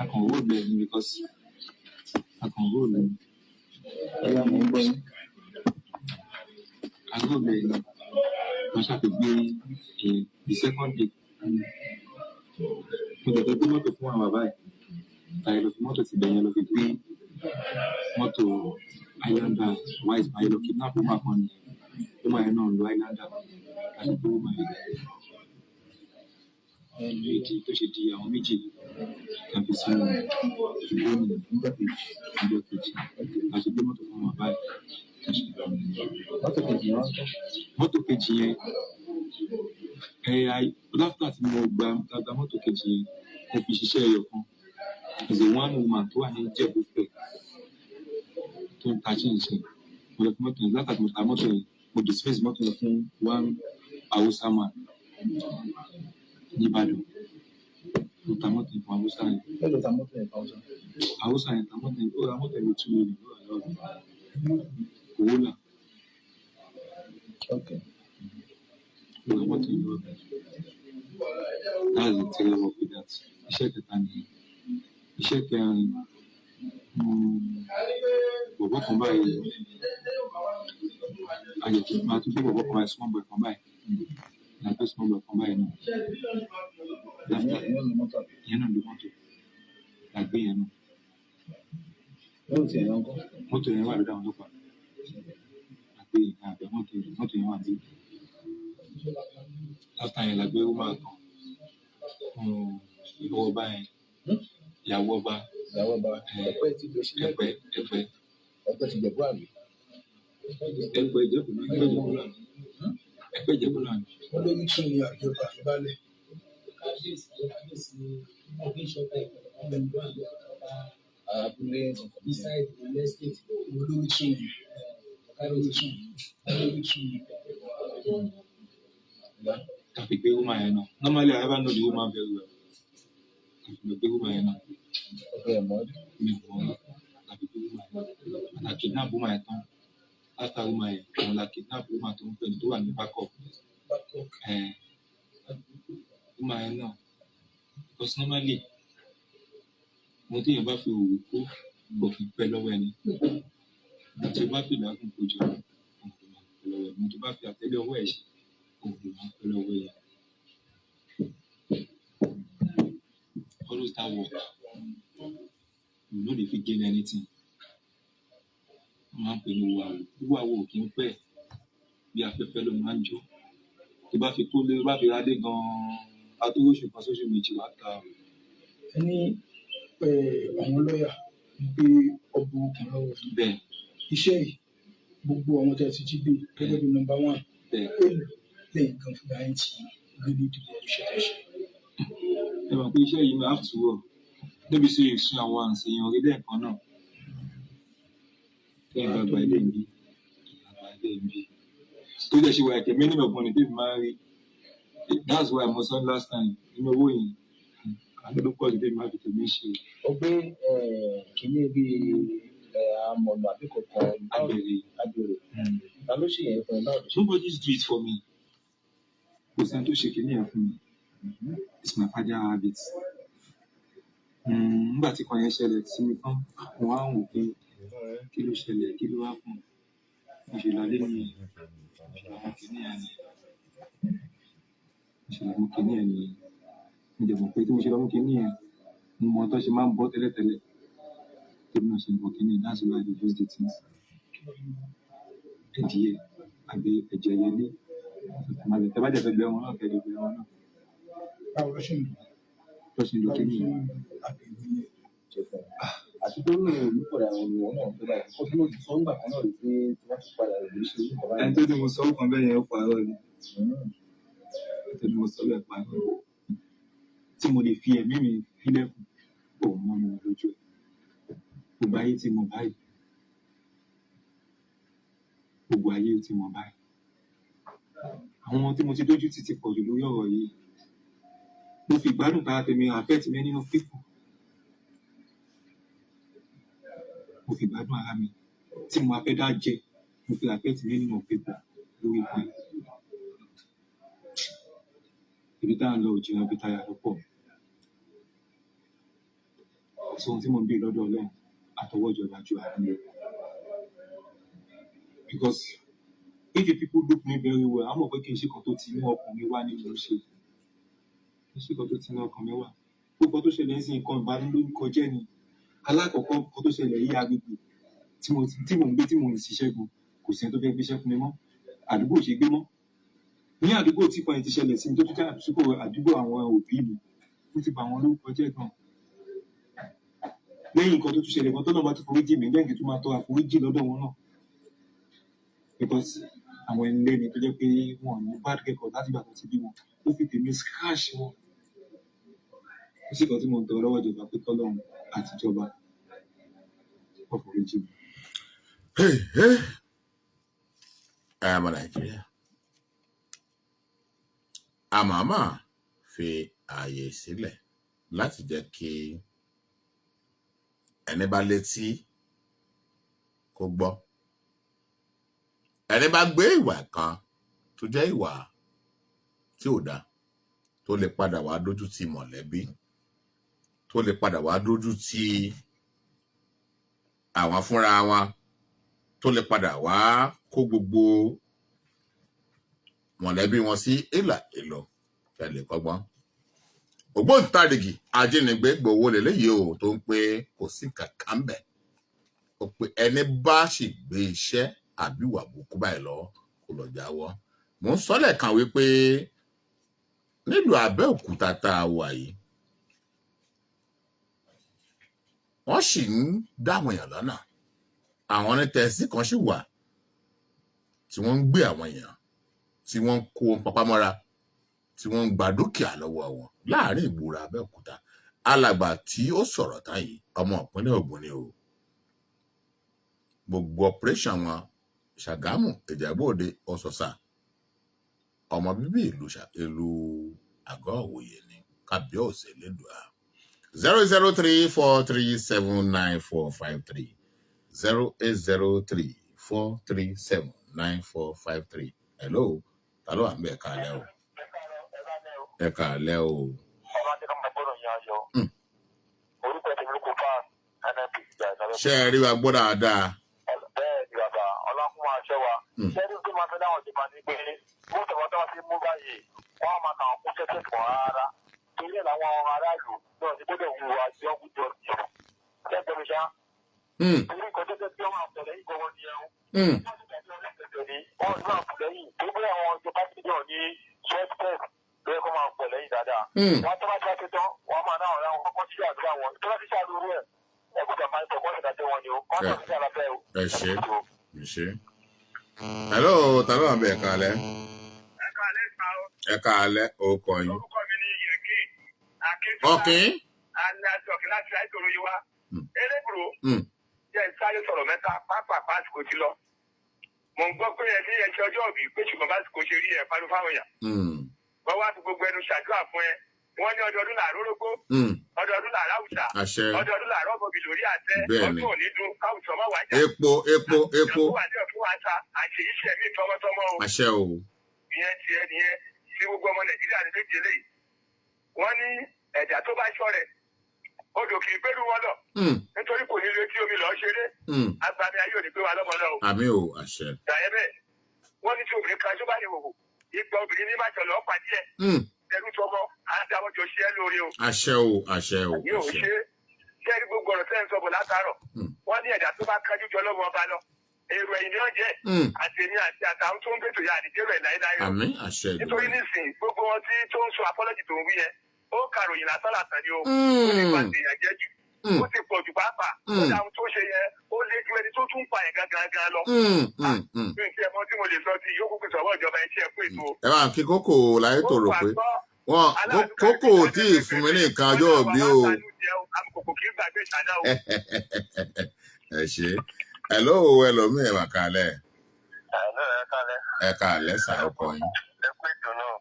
Akàn road bẹ́ẹ̀ ni because akàn road ni. Ọlá, mo ń gbọ́ yín. Akàn road bẹ́ẹ̀ ni. Wọ́n ṣàfi gbé the second day. Mo tẹ̀tẹ̀ gbé mọ́tò fún àwọn bàbá ẹ̀. Tàyẹ̀ lọ fi mọ́tò ti bẹ̀yẹn lọ fi gbé mọ́tò Highlander white báyìí lọ kidnap woman kan nìyẹn. Woman yẹn náà ń lo Highlander láti gbé woman yẹn. Ìdí tó ṣe di àwọn méjì tàbí sínú igbó nìyẹn Níjọ́ kejì. Níjọ́ kejì. La ṣe gbé mọ́tò fún àwọn bàbá ẹ̀. La ṣe lọ nìyẹn. Mọ́tò kejì yẹn wá ń kọ́? Mọ́tò kejì yẹn, ẹ after tí mo gba mọ́tò kejì yẹn, mo fi ṣiṣẹ́ ẹyọ kan. There's a one woman tó wà ní Ìjẹ̀bú-Fẹ̀ tó ń ta chinchin. Mo lọ fi mọ́tò yẹn, látàrí mo ta mọ́tò yẹn, mo dismiss mọ́tò yẹn fún one Hausa man ní Ìbàdàn. Mo ta mọ́tò yẹn fún Hausa yẹn. Mélòó ta mọ́tò yẹn kan sọ? Hausa yẹn ta mọ́tò yẹn, ó ra mọ́tò yẹn ní 2 million ló rà lọ́wọ́ mi. Corolla. Ó ra mọ́tò yẹn lọ́wọ́ mi. That's the three work with that. Iṣẹ́ kẹta nìyẹn. Iṣẹ́ kẹrin, bọ̀bọ́ kan báyìí, ayẹ̀ tó máa tún gbé bọ̀bọ́ kan báyìí, small boy kan báyìí. La gbé small boy kan báyìí náà. After Ìyẹn ló mọ́tò àbí? Ìyẹn náà ló mọ́tò. La gbé yẹn náà. Mọ́tò tiẹ̀ yẹn ń kọ́? Mọ́tò yẹn wà lọ́dọ̀ àwọn ọlọ́pàá. La gbé yẹn, àgbẹ̀ mọ́tò yẹn, mọ́tò yẹn wà ní. After yẹn la gbé woman kan. Ìyàwó ọba yẹn. Ìyàwó ọba. Ìyàwó ọba. Ẹ̀pẹ́ ti lọ sí Ẹ̀pẹ́, Ẹ̀pẹ́. Ẹ̀pẹ́ ti Jẹ̀bú àbí? Ẹ̀pẹ́ Ìjẹ̀bú náà, Ẹ̀pẹ́ Ìjẹ̀bú náà. Ẹ̀pẹ́ Ìjẹ̀bú náà. Wọ́n lórí tún ní àjọba àbálẹ̀. Kábíyèsí, kábíyèsí, Abúlé. Beside the estate. Olórí tún ní. Olórí tún ní. Olórí tún ní. La fi gbé woman yẹn náà. Normally, I never know the woman very well. La fi gbé woman yẹn náà. Ọ̀pẹ ẹ̀ mọ́. Mi ò mọ̀ ọ́. La fi gbé woman yẹn. And I kidnap woman yẹn tán. After woman yẹn, òun la kidnap woman tó ń pè ní tó wà ní backup. Woman yẹn náà. Because normally, ohun tí èèyàn bá fi òwú kó kò kí ń pẹ́ lọ́wọ́ ẹni. Ohun tí o bá fi ìlágùn kó jọ, òun ló máa ń pẹ́ lọ́wọ́ ẹni. Ohun tó bá fi àtẹ́lé ọwọ́ ẹ̀ ṣe, òun ló máa ń pẹ́ lọ́wọ́ ẹni. Always that work. You no dey fit gain anything. Wọ́n máa ń pè ní owó awo. Owó awo ò kí ń pẹ́. Bí afẹ́fẹ́ ló máa ń jó. Tó bá fi kólé, tó bá fi radé gan-an, a tó oṣù kan sóṣù méjì wá ta o. Ẹ ní àwọn lọ́ọ̀yà pé ọgbọ̀n okùn lọ́wọ́ yìí. Bẹ́ẹ̀. Iṣẹ́ yìí, gbogbo àwọn tí a ti jí gbé gẹ́gẹ́ bí number one, Bẹ́ẹ̀. Èlò lẹ́yìn gan fúnra yín ti rí ní ìdìbò iṣẹ́ tẹ̀ ṣe? Ẹ mọ̀ pé iṣẹ́ yìí máa have to work. No be say you see àwọn àǹsì èèyàn orí lẹ́ẹ̀kan náà. Téèyàn bá gba ilé ń bí, èèyàn gba ilé ń bí. Tó jẹ́ ṣe wà ẹ̀kẹ́ minimum money tèmi máa ń rí. That's why mo sọ last time nínú owó yìí, Àánú ló pọ̀ jù tèmi máa fi tèmi ṣe. Ó gbé kínní bíi amọ̀nà àbí kankan? Abẹ̀rẹ̀. Abèrè. Ta ló ṣe yẹn fún ẹ? Báwo ló ṣe? Nobody do it for me. Kò sẹ́ni tó ṣe kínní yẹn fún mi. It's my father habit. Nígbà tí kan yẹn ṣẹlẹ̀ sí mi tán, mo wá ń wò pé kí ló ṣẹlẹ̀, kí ló wá fún un. Mo ṣe lọ lé nìyẹn, mo ṣe lọ mú kinní yẹn ni, mo ṣe lọ mú kinní yẹn nìyẹn. Mo dẹ̀ mọ̀ pé tí mo ṣe lọ mú kinní yẹn, mo mọ tó ṣe máa ń bọ́ tẹ́lẹ̀tẹ́lẹ̀. Tèmi náà ṣe ń bọ́ kinní yẹn, that's why they use the things. Ẹ̀dìyẹ àbí ẹ̀jẹ̀ ẹyẹlé. Tẹ́ bá dẹ̀ fẹ́ gbẹ wọn náà, kẹ́ lè gbẹ wọn náà. Báwo ló ṣe ń lò? Tó ṣe ń lo Báwo ló kinní ṣe yẹn. ń lo àbẹ̀wò yẹn? Ṣe fún ẹ? Àti pé ó rìn pọ̀ àwọn ènìyàn náà fẹ́ báyìí kó tó ti sọ ńgbà kan náà rí pé tí wọ́n ti padà rè ṣe irú nǹkan báyìí. Ẹni tó ní mo sọ ó kan bẹ́ẹ̀ yẹn, ó parọ́ ni. Ẹni tó ní mo sọ bẹ́ẹ̀ parọ́ ni. Tí mo lè fi ẹ̀mí mi sílẹ̀ fún òun mọ́ mi lójú ẹ̀. Gbogbo ayé tí mo báyìí. Gbogbo ayé tí mo báyìí. Àwọn tí mo ti dójú tì ti pọ̀ jù lórí ọ̀rọ̀ yìí. Mo fi ìgbádùn tara tèmi affect many of people. Mo fi ìgbádùn ara mi tí mo máa fẹ́ dá jẹ, mo fi affect many of people lórí nǹkan yìí. Ibi tá à ń lọ ò jìnnà, ibi tá a yà ló pọ̀. Kò sóhun tí mò ń béèrè lọ́dọ̀ Ọlọ́run àtọwọ́ ìjọba ju àánú lọ. Because if you people look me very well, á mọ̀ pé kì í ṣe nǹkan tó ti inú ọkàn mi wá ni mò ń ṣe. Kì í ṣe nǹkan tó ti inú ọkàn mi wá. Gbogbo nǹkan tó ṣẹlẹ̀ ń sìn, nǹkan ìbanilórúkọ jẹ́ ni. Alákọ̀ọ́kọ́, nǹkan tó ṣẹlẹ̀ yí, agbègbè tí mò ń gbé, tí mò ń ṣiṣẹ́ gan, kò sí ẹni tó fẹ́ gbéṣẹ́ fún mi mọ́. Àdúgbò ò ṣe gbé mọ́. Ní àdúgbò tí nǹkan yẹn ti ṣẹlẹ̀ sí mi, tó tún jẹ́ àdúgbò àwọn òbí mi, ó ti bà wọ́n lórúkọ jẹ́ gan. Lẹ́yìn nǹkan tó tún ṣẹlẹ̀ gan, tọ́lọ́run bá tún foríjì mí, lẹ́yìn kí n tún máa tọrọ àforíjì lọ́dọ̀ wọn náà. Because àwọn ẹni lẹ́ni tó jẹ́ pé wọn ò ní bad record láti ìgbà tó ti bí wọn, ó fi tèmi scratch wọn. Ó sì kan tí mò ń tọrọ lọ́wọ́ ìjọba pé kọ́lọ́run àti ìjọba kó foríjì mi. Hey, hey. Ọmọ Nàìjíríà, àmàmà fi ààyè sílẹ̀ láti jẹ́ kí ẹni bá létí kó gbọ́. Ẹni bá gbé ìwà kan tó jẹ́ ìwà tí ò dáa, tó lè padà wá dójú ti mọ̀lẹ́bí, tó lè padà wá dójú ti àwọn fúnra wọn, tó lè padà wá kó gbogbo mọ̀lẹ́bí wọn sí ìlà ìlọ, kẹ́ kọ́gbọ́n. Ògbóǹtarìgì ajínigbé gbowó lélẹ́yìí o, tó ń pé kò sí kankan bẹ̀. Ó pé ẹni bá sì gbé iṣẹ́ àbí ìwà burúkú báyìí lọ, kó lọ jáwọ́. Mò ń sọ lẹ́ẹ̀kan wípé nílùú Abẹ́òkúta tá a wà yìí, wọ́n sì ń dáwọn èèyàn lọ́nà. Àwọn ní tẹ̀sí kan sì wà tí wọ́n ń gbé àwọn èèyàn, tí wọ́n ń kó wọn papá mọ́ra, tí wọ́n ń gba dúkìá lọ́wọ́ wọn láàrin ìgboro Abẹ́òkúta. Alàgbà tí ó sọ̀rọ̀ tán yìí, ọmọ ìpínlẹ̀ Ògùn ni o. Gbogbo operation wọn, Ṣàgámù, Ìjẹ̀bú Òde, Ọ̀sọ̀sà, ọmọ bíbí ìlú Àgọ́ Ìwòye ni. Kábíyèsí Elédùà. 0034379453, 08034379453. Hello, ta ló wà ń bẹ̀? Káalẹ́ o. Ẹ káalẹ́ o. Ṣé ẹ rí wa gbọ́ dáadáa? Bẹ́ẹ̀ ni bàbá, ọlọ́kùn máa ṣọ́ wa. Ṣẹ́rí tó máa fẹ́ dáhùn ìjọba ni pé bó tọ̀wọ́ tó wá sí mú báyìí, wọ́n á máa kà wọ́n kún ṣẹ́ṣẹ́ pọ̀ rárá. Torí ẹ̀ làwọn aráàlú náà ti gbọ́dọ̀ hùwà jọ́gùjọ jù. Ṣẹ́gbẹ́ mi ṣá. Torí nǹkan tó jẹ́ pé wọ́n máa pọ̀ lẹ́yìn gbọ́wọ́ ni ẹ̀hún. Wọ́n ti dàbí ọlọ́pẹ̀tẹ̀ ni wọ́n ní máa pọ̀ lẹ́yìn. Tó bí àwọn ìjọba ti dọ̀ ní sweat test ló yẹ kó máa pọ̀ lẹ́yìn dáadáa. Wọ́n tó bá ti wá ṣe tán, wọ́n máa náà ra wọn kọ́kọ́ sí àdúrà wọn. Tó bá ti ṣàdúró ẹ̀, ẹ gbọ́dọ̀ máa ń tọ̀ kọ́ ìdájọ́ wọn ni o. Kọ́ Ẹ sí àlàfẹ́ o. Ẹ ṣé, ẹ ṣé. Hello, ta ló wà ń bẹ̀? Káalẹ́. Ẹ káalẹ́ sá o. Ẹ káalẹ́, orúkọ yín? Orúkọ mi ni Yẹ̀kín Akíntọ́lá. Ọ̀kín. Alájọkí láti àìsòro yìí wá. Elébùrò jẹ́ ìsáré sọ̀rọ̀ mẹ́ta pápá pásìkò ti lọ. Mò ń gbọ́ pé ẹ ní ẹṣẹ ọjọ́ òbí pé ṣùgbọ́n básìkò ṣe rí ẹ̀ pariwo fáwọn èèyàn. Wọ́n wá fi gbogbo ẹnu ṣàdúrà fún ẹ. Wọ́n ní ọdọọdún làárọ̀ rógbó, ọdọọdún làárọ̀ àwùsà, Àṣẹ. ọdọọdún làárọ̀ bọ̀bì lórí àtẹ. Bẹ́ẹ̀ni. Ọdún òní dún káwùsọ̀ má wájà. Epo, epo, epo. Ìjàmbá wà ní ọ̀fun wa ta àṣeyíṣẹ́ mi tọmọtọmọ o. Àṣẹ o. Ìyẹn tiẹ̀ nìyẹn tí gbogbo ọmọ Nàìjíríà ní méje léyìí. Wọ́n ní ẹ̀dá tó bá ṣọ́ rẹ̀, odò kì í gbẹ́rù wọn lọ, nítorí kò ní létí omi lọ́ọ́ ṣeré. Agbami ayé ò ní gbé wa lọ́mọ lọ o. Àmín o, àṣẹ. Gbàyẹ́ bẹ́ẹ̀, wọ́n ní tí obìnrin kan tó bá ní wòwò, ìgbà obìnrin ní májọ lọ́ọ́ pàdé ẹ̀. Ẹrú tọmọ àdáwọ́jọ ṣe é lóore o. Àṣẹ o, àṣẹ o. Yóò Àṣẹ. ṣe ṣé rí gbogbo ọ̀rọ̀ tẹ́ ń sọ bọ̀ látàárọ̀. Wọ́n ní ẹ̀dá tó bá kájú jọ lọ́mọ ọba lọ, èrò ẹ̀yìn ni wọ́n jẹ́. Àti èmi àti àtàwọn tó ń gbètò ya àdìjẹ́rò ẹ̀ láéláé o. Àmín, àṣẹ. Nítorí Èdùmàrè. nísìnyí, gbogbo wọn tí tó ń sọ apology tó ń wí yẹn, ó kàròyìn lásán lásán ni o. Ó ní bá tèèyàn jẹ́ jù, ó ti pọ̀ jù pàápàá. Ó dá ohun tó ṣe yẹn, ó lé ju ẹni tó tún pa ẹ̀ gangan gan lọ. Mi ò tiẹ̀ mọ̀ tí mo lè sọ sí yòókù kù sọ́wọ́ ìjọba iṣẹ́ fún ètò. Ẹ bá ń kí kókò láyé tó rò pé wọn kókò ò tí ì fún mi ní nǹkan ọjọ́ òbí o. Amukoko kì í gbàgbé ìṣáná o. Ẹ ṣe. Hello, ẹlòmíì, ẹ mà kálẹ̀. Àná ẹ kálẹ̀. Ẹ kálẹ̀ sà, ọkọ yín. Ẹ kú ètò náà.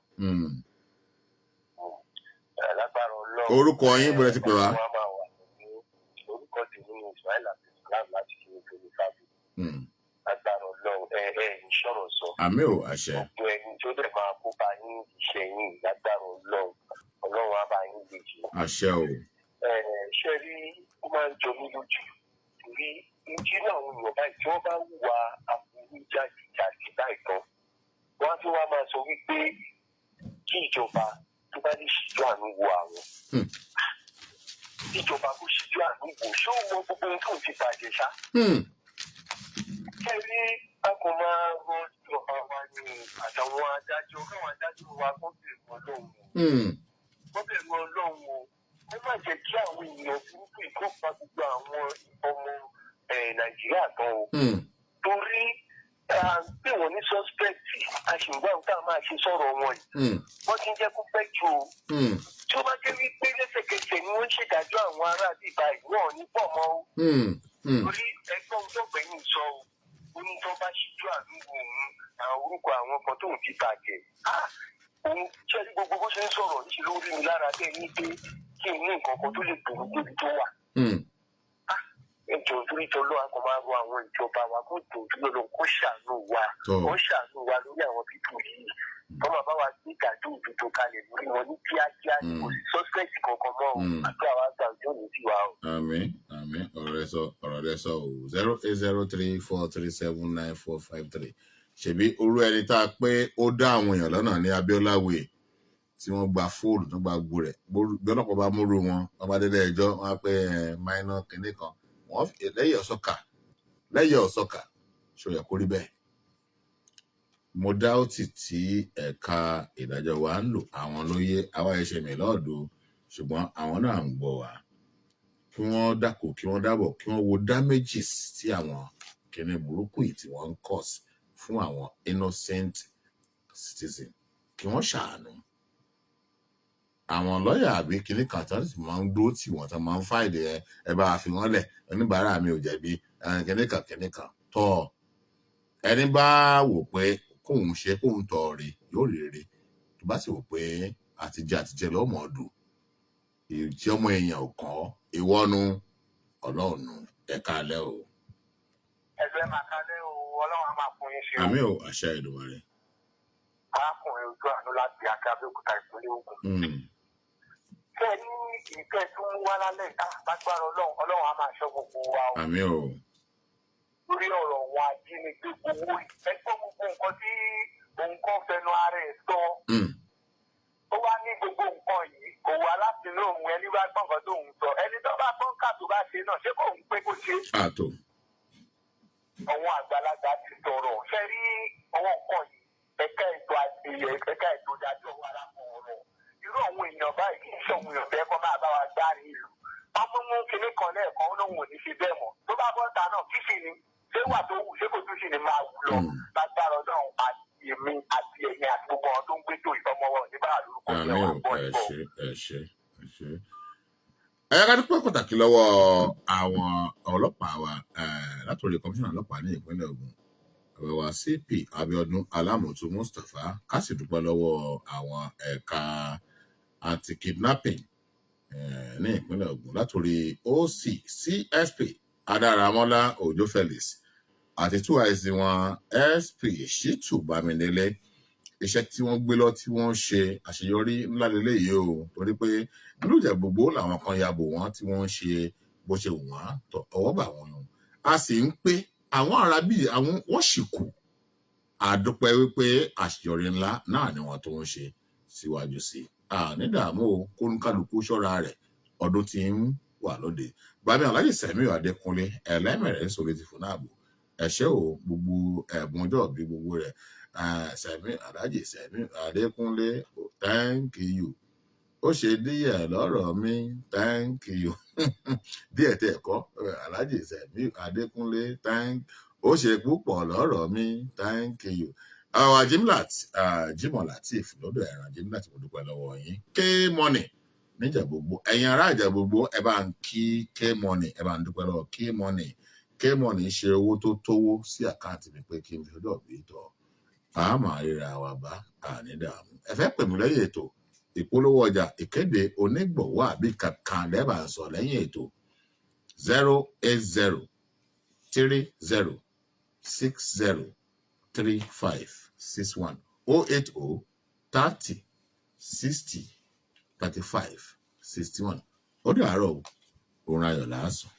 Ẹ lágbára Ọlọ́run. Orúkọ yín, bọ́lá ti pè wá? Wọ́n á máa wà ní orúkọ tèmi ní Ismail Abdulsalam láti kí ní tóní fábí. Lágbára Ọlọ́run, ẹ ń sọ̀rọ̀ sọ. Àmín o, àṣẹ. Gbogbo ẹni tó dẹ̀ máa kópa yín iṣẹ́ yín, lágbára Ọlọ́run, Ọlọ́run á bá yín gbèjì. Àṣẹ o. Ẹ ṣe rí, ó máa ń jọ mí lójú torí ìjí náà àwọn èèyàn báyìí tí wọ́n bá hùwà aburú jáde báyìí tán, wọ́n á tún wá máa sọ wípé kí ìjọba tó bá ní ṣíjú àánú wo àwọn. Ìjọba kò ṣíjú àánú wò, ṣé ó mọ gbogbo ohun tó ti bàjẹ́ ṣá? Ṣé rí, a kò máa rọ ìjọba wa ní àtàwọn adájọ́, káwọn adájọ́ wa kó bẹ̀rù Ọlọ́run o. Kó bẹ̀rù Ọlọ́run o, kó má jẹ́ kí àwọn èèyàn burúkú yìí kó pa gbogbo àwọn ọmọ Nàìjíríà tán o. Torí à ń pè wọ́n ní suspect, a sì ń gbọ́ ohun tá a máa ṣe sọ̀rọ̀ wọn yìí. Wọ́n ti ń jẹ́ kó pẹ́ jù o. Tí ó bá jẹ́ wípé lẹ́sẹ̀kẹsẹ̀ ni wọ́n ń ṣèdájọ́ àwọn ará bíbá yìí, wọn ò ní pọ̀ mọ́ o. Torí ẹgbọ́n ohun tó gbẹ̀yìn sọ o, ó ní tó bá ṣíjú àánú wo òun, àwọn orúkọ àwọn kan tóun ti bàjẹ́. Ah, òun ṣe rí gbogbo bó ṣe ń sọ̀rọ̀ níṣẹ́ ló rí mi lára bẹ́ẹ̀ ní pé kí n ní nǹkan kan tó lè gbòòrò débi tó wà. Ẹjọ́ torí tọ́lọ́, a kò máa rọ àwọn ìjọba wa kó tó dúró lọ, kó ṣàánú wa. Kó ṣàánú wa lórí àwọn people yìí, kó máa bá wa gbé ìdájọ́ òdodo kalẹ̀ lórí wọn ní kíákíá. Kò sí suspect kankan mọ́ o. Àti àwa àgbà ojú òní tiwa o. Àmín, àmín. Ọ̀rọ̀ rẹ sọ, ọ̀rọ̀ rẹ sọ o. 08034379453. Ṣèbí orú ẹni tá a pé ó dá àwọn èèyàn lọ́nà ní Abiola Way tí wọ́n gba fóònù tó gba gbogbo rẹ̀, bí ọlọ́pàá bá múrú wọn, wọ́n bá délé ẹjọ́, wọ́n á pé ẹ minor kinní kan, wọ́n lẹ́yìn ọ̀sọ́kà, lẹ́yìn ọ̀sọ́kà. Ṣó yẹ kó rí bẹ́ẹ̀? Mo dáùtì tí ẹ̀ka ìdájọ́ wa ń lò, àwọn ló yé àwa ẹ̀ṣẹ̀ mi lọ́ọ̀dù, ṣùgbọ́n àwọn náà ń gbọ́ wa. Kí wọ́n dákò, kí wọ́n dábọ̀, kí wọ́n wo damages tí àwọn kinní burúkú yìí tí wọ́n ń cause fún àwọn innocent citizen, kí wọ́n ṣàánú àwọn lọ́ọ̀yà àbí kinní kan tó sì máa ń dúró tì wọ́n, tó máa ń file ẹ, ẹ bá fi wọ́n lẹ̀, oníbàárà mi ò jẹ̀bi, kinní kan kinní kan tọ́. Ẹni bá wò pé kóun ṣe kóun tọ̀ rí, yóò rí rí. Tó bá sì wò pé àtijọ́ àtijọ́ lọ́mọ ọdún ìjẹ́ ọmọ èèyàn ò kàn ọ́, ìwọ́nu ọlọ́ọ̀nù. Ẹ̀ka alẹ́ o. Ẹgbẹ́ máa kálẹ̀ o, Ọlọ́run á máa fún yín ṣe o. Àmín o, àṣẹ Èdùmàrè. Arákùnrin ojú àánú láti Akẹ́ Abẹ́òkúta, ìpínlẹ̀ Ògùn. Ṣé ẹ ní ìfẹ́ tó ń wá lálẹ́ ìta? Lágbára Ọlọ́run, Ọlọ́run á máa ṣọ́ gbogbo wa o. Àmín o. Lórí ọ̀rọ̀ wọn ajínigbé gbowó yìí, ẹ gbọ́ gbogbo nǹkan tí òun kọ́ fẹnu ara ẹ̀ sọ. Ó wá ní gbogbo nǹkan yìí kò wá láti inú òun. Ẹni bá gbọ́ nǹkan tó ń sọ, ẹni tó bá gbọ́n kà tó bá ṣe náà, ṣé kò ń pé kó ṣe? Àtò. Àwọn àgbàlagbà ti sọ̀rọ̀. Ṣe rí àwọn nǹkan yìí, ẹ̀ka ètò àti ẹ̀ka ètò ìdájọ́ wa lápò ọ̀rọ̀ irú àwọn èèyàn báyìí kì í ṣe òun èèyàn bẹ́ẹ̀ kọ́ máa bá wa gbárí ìlú. Wọ́n mú mú kinní kan lẹ́ẹ̀kan, ó lóun ò ní ṣe bẹ́ẹ̀ mọ́. Tó bá bọ́ta náà, kí sì ni ṣé wà tó wù, ṣé kò tún sì ní máa wù lọ? Lágbára Ọlọ́run, àti èmi àti ẹ̀yin àti gbogbo àwọn tó ń gbé tó ìfọmọwọ́ nígbà lórúkọ jẹ́ Àmín wà o. gbọ́ Ẹ ìgbọ́. ṣe, ẹ ṣe, ẹ ṣe. Ẹ ká dúpẹ́ pàtàkì lọ́wọ́ àwọn ọlọ́pàá wa, látòrí kọmíṣánná ọlọ́pàá ní ìpínlẹ̀ Ògùn, ọ̀rẹ́ wa CP Abiodun Alamutu Mustapha. Ká sì dúpẹ́ lọ́wọ́ àwọn ẹ̀ka Anti-kidnapping ní ìpínlẹ̀ Ògùn, látòrí OC CSP Adáramọ́lá Òjó Felix àti 2IC wọn, SP Shitu Bámidélé, iṣẹ́ tí wọ́n gbé lọ tí wọ́n ṣe àṣeyọrí ńlá lélẹ́yìí o, torí pé ìlú Ìjẹ̀bú Igbó làwọn kan ya bò wọ́n tí wọ́n ń ṣe bó ṣe wù wọ́n tọ̀. Ọwọ́ bà wọ́n. A sì ń pé àwọn arábí àwọn wọ́n sì kù. Àdúpẹ́ wípé àṣeyọrí ńlá náà ni wọ́n tó ń ṣe síwájú sí i. Nídààmú o, kóníkálukú ṣọ́ra rẹ̀, ọdún tí ń wà lóde. Bàmí Alhaji Sẹ̀míù Adékúnlé ẹlẹ́mẹ̀rẹ̀ ń sọ̀rọ̀ ti fún náà bò. Ẹ̀ṣẹ́ o, gbogbo ẹ̀bùn ọjọ́ ìbí gbogbo rẹ̀, Sẹ̀míù, Alhaji Sẹ̀míù Adékúnlé, thank you. Ó ṣe díẹ̀ lọ́rọ̀ mi, thank you. Díẹ̀ tẹ̀ kọ́, Alhaji Sẹ̀míù Adékúnlé, thank, ó ṣe púpọ̀ lọ́rọ̀ mi, thank you. Àwọn Jimlat, Jimoh Lateef lọ́dọ̀ ẹ̀ràn Jimlat, mo dúpẹ́ lọ́wọ́ yín. K-Money níjẹ̀bú Igbó, ẹ̀yin ará Ìjẹ̀bú Igbó, ẹ bá ń kí K-Money, ẹ bá ń dúpẹ́ lọ́wọ́ K-Money. K-Money ṣe owó tó tówó sí account mi pé kí n fi ọjọ́ bí tọ̀. A máa ríra wa bá àní dààmú. Ẹ fẹ́ pè mí lẹ́yìn ètò, ìpolówó ọjà, ìkéde, onígbọ̀wọ́ àbí kankan lẹ́bàá ń sọ lẹ́yìn ètò, 08030603561, 08030603561. Ó dàárọ̀ o, oorun ayọ̀ làásùn.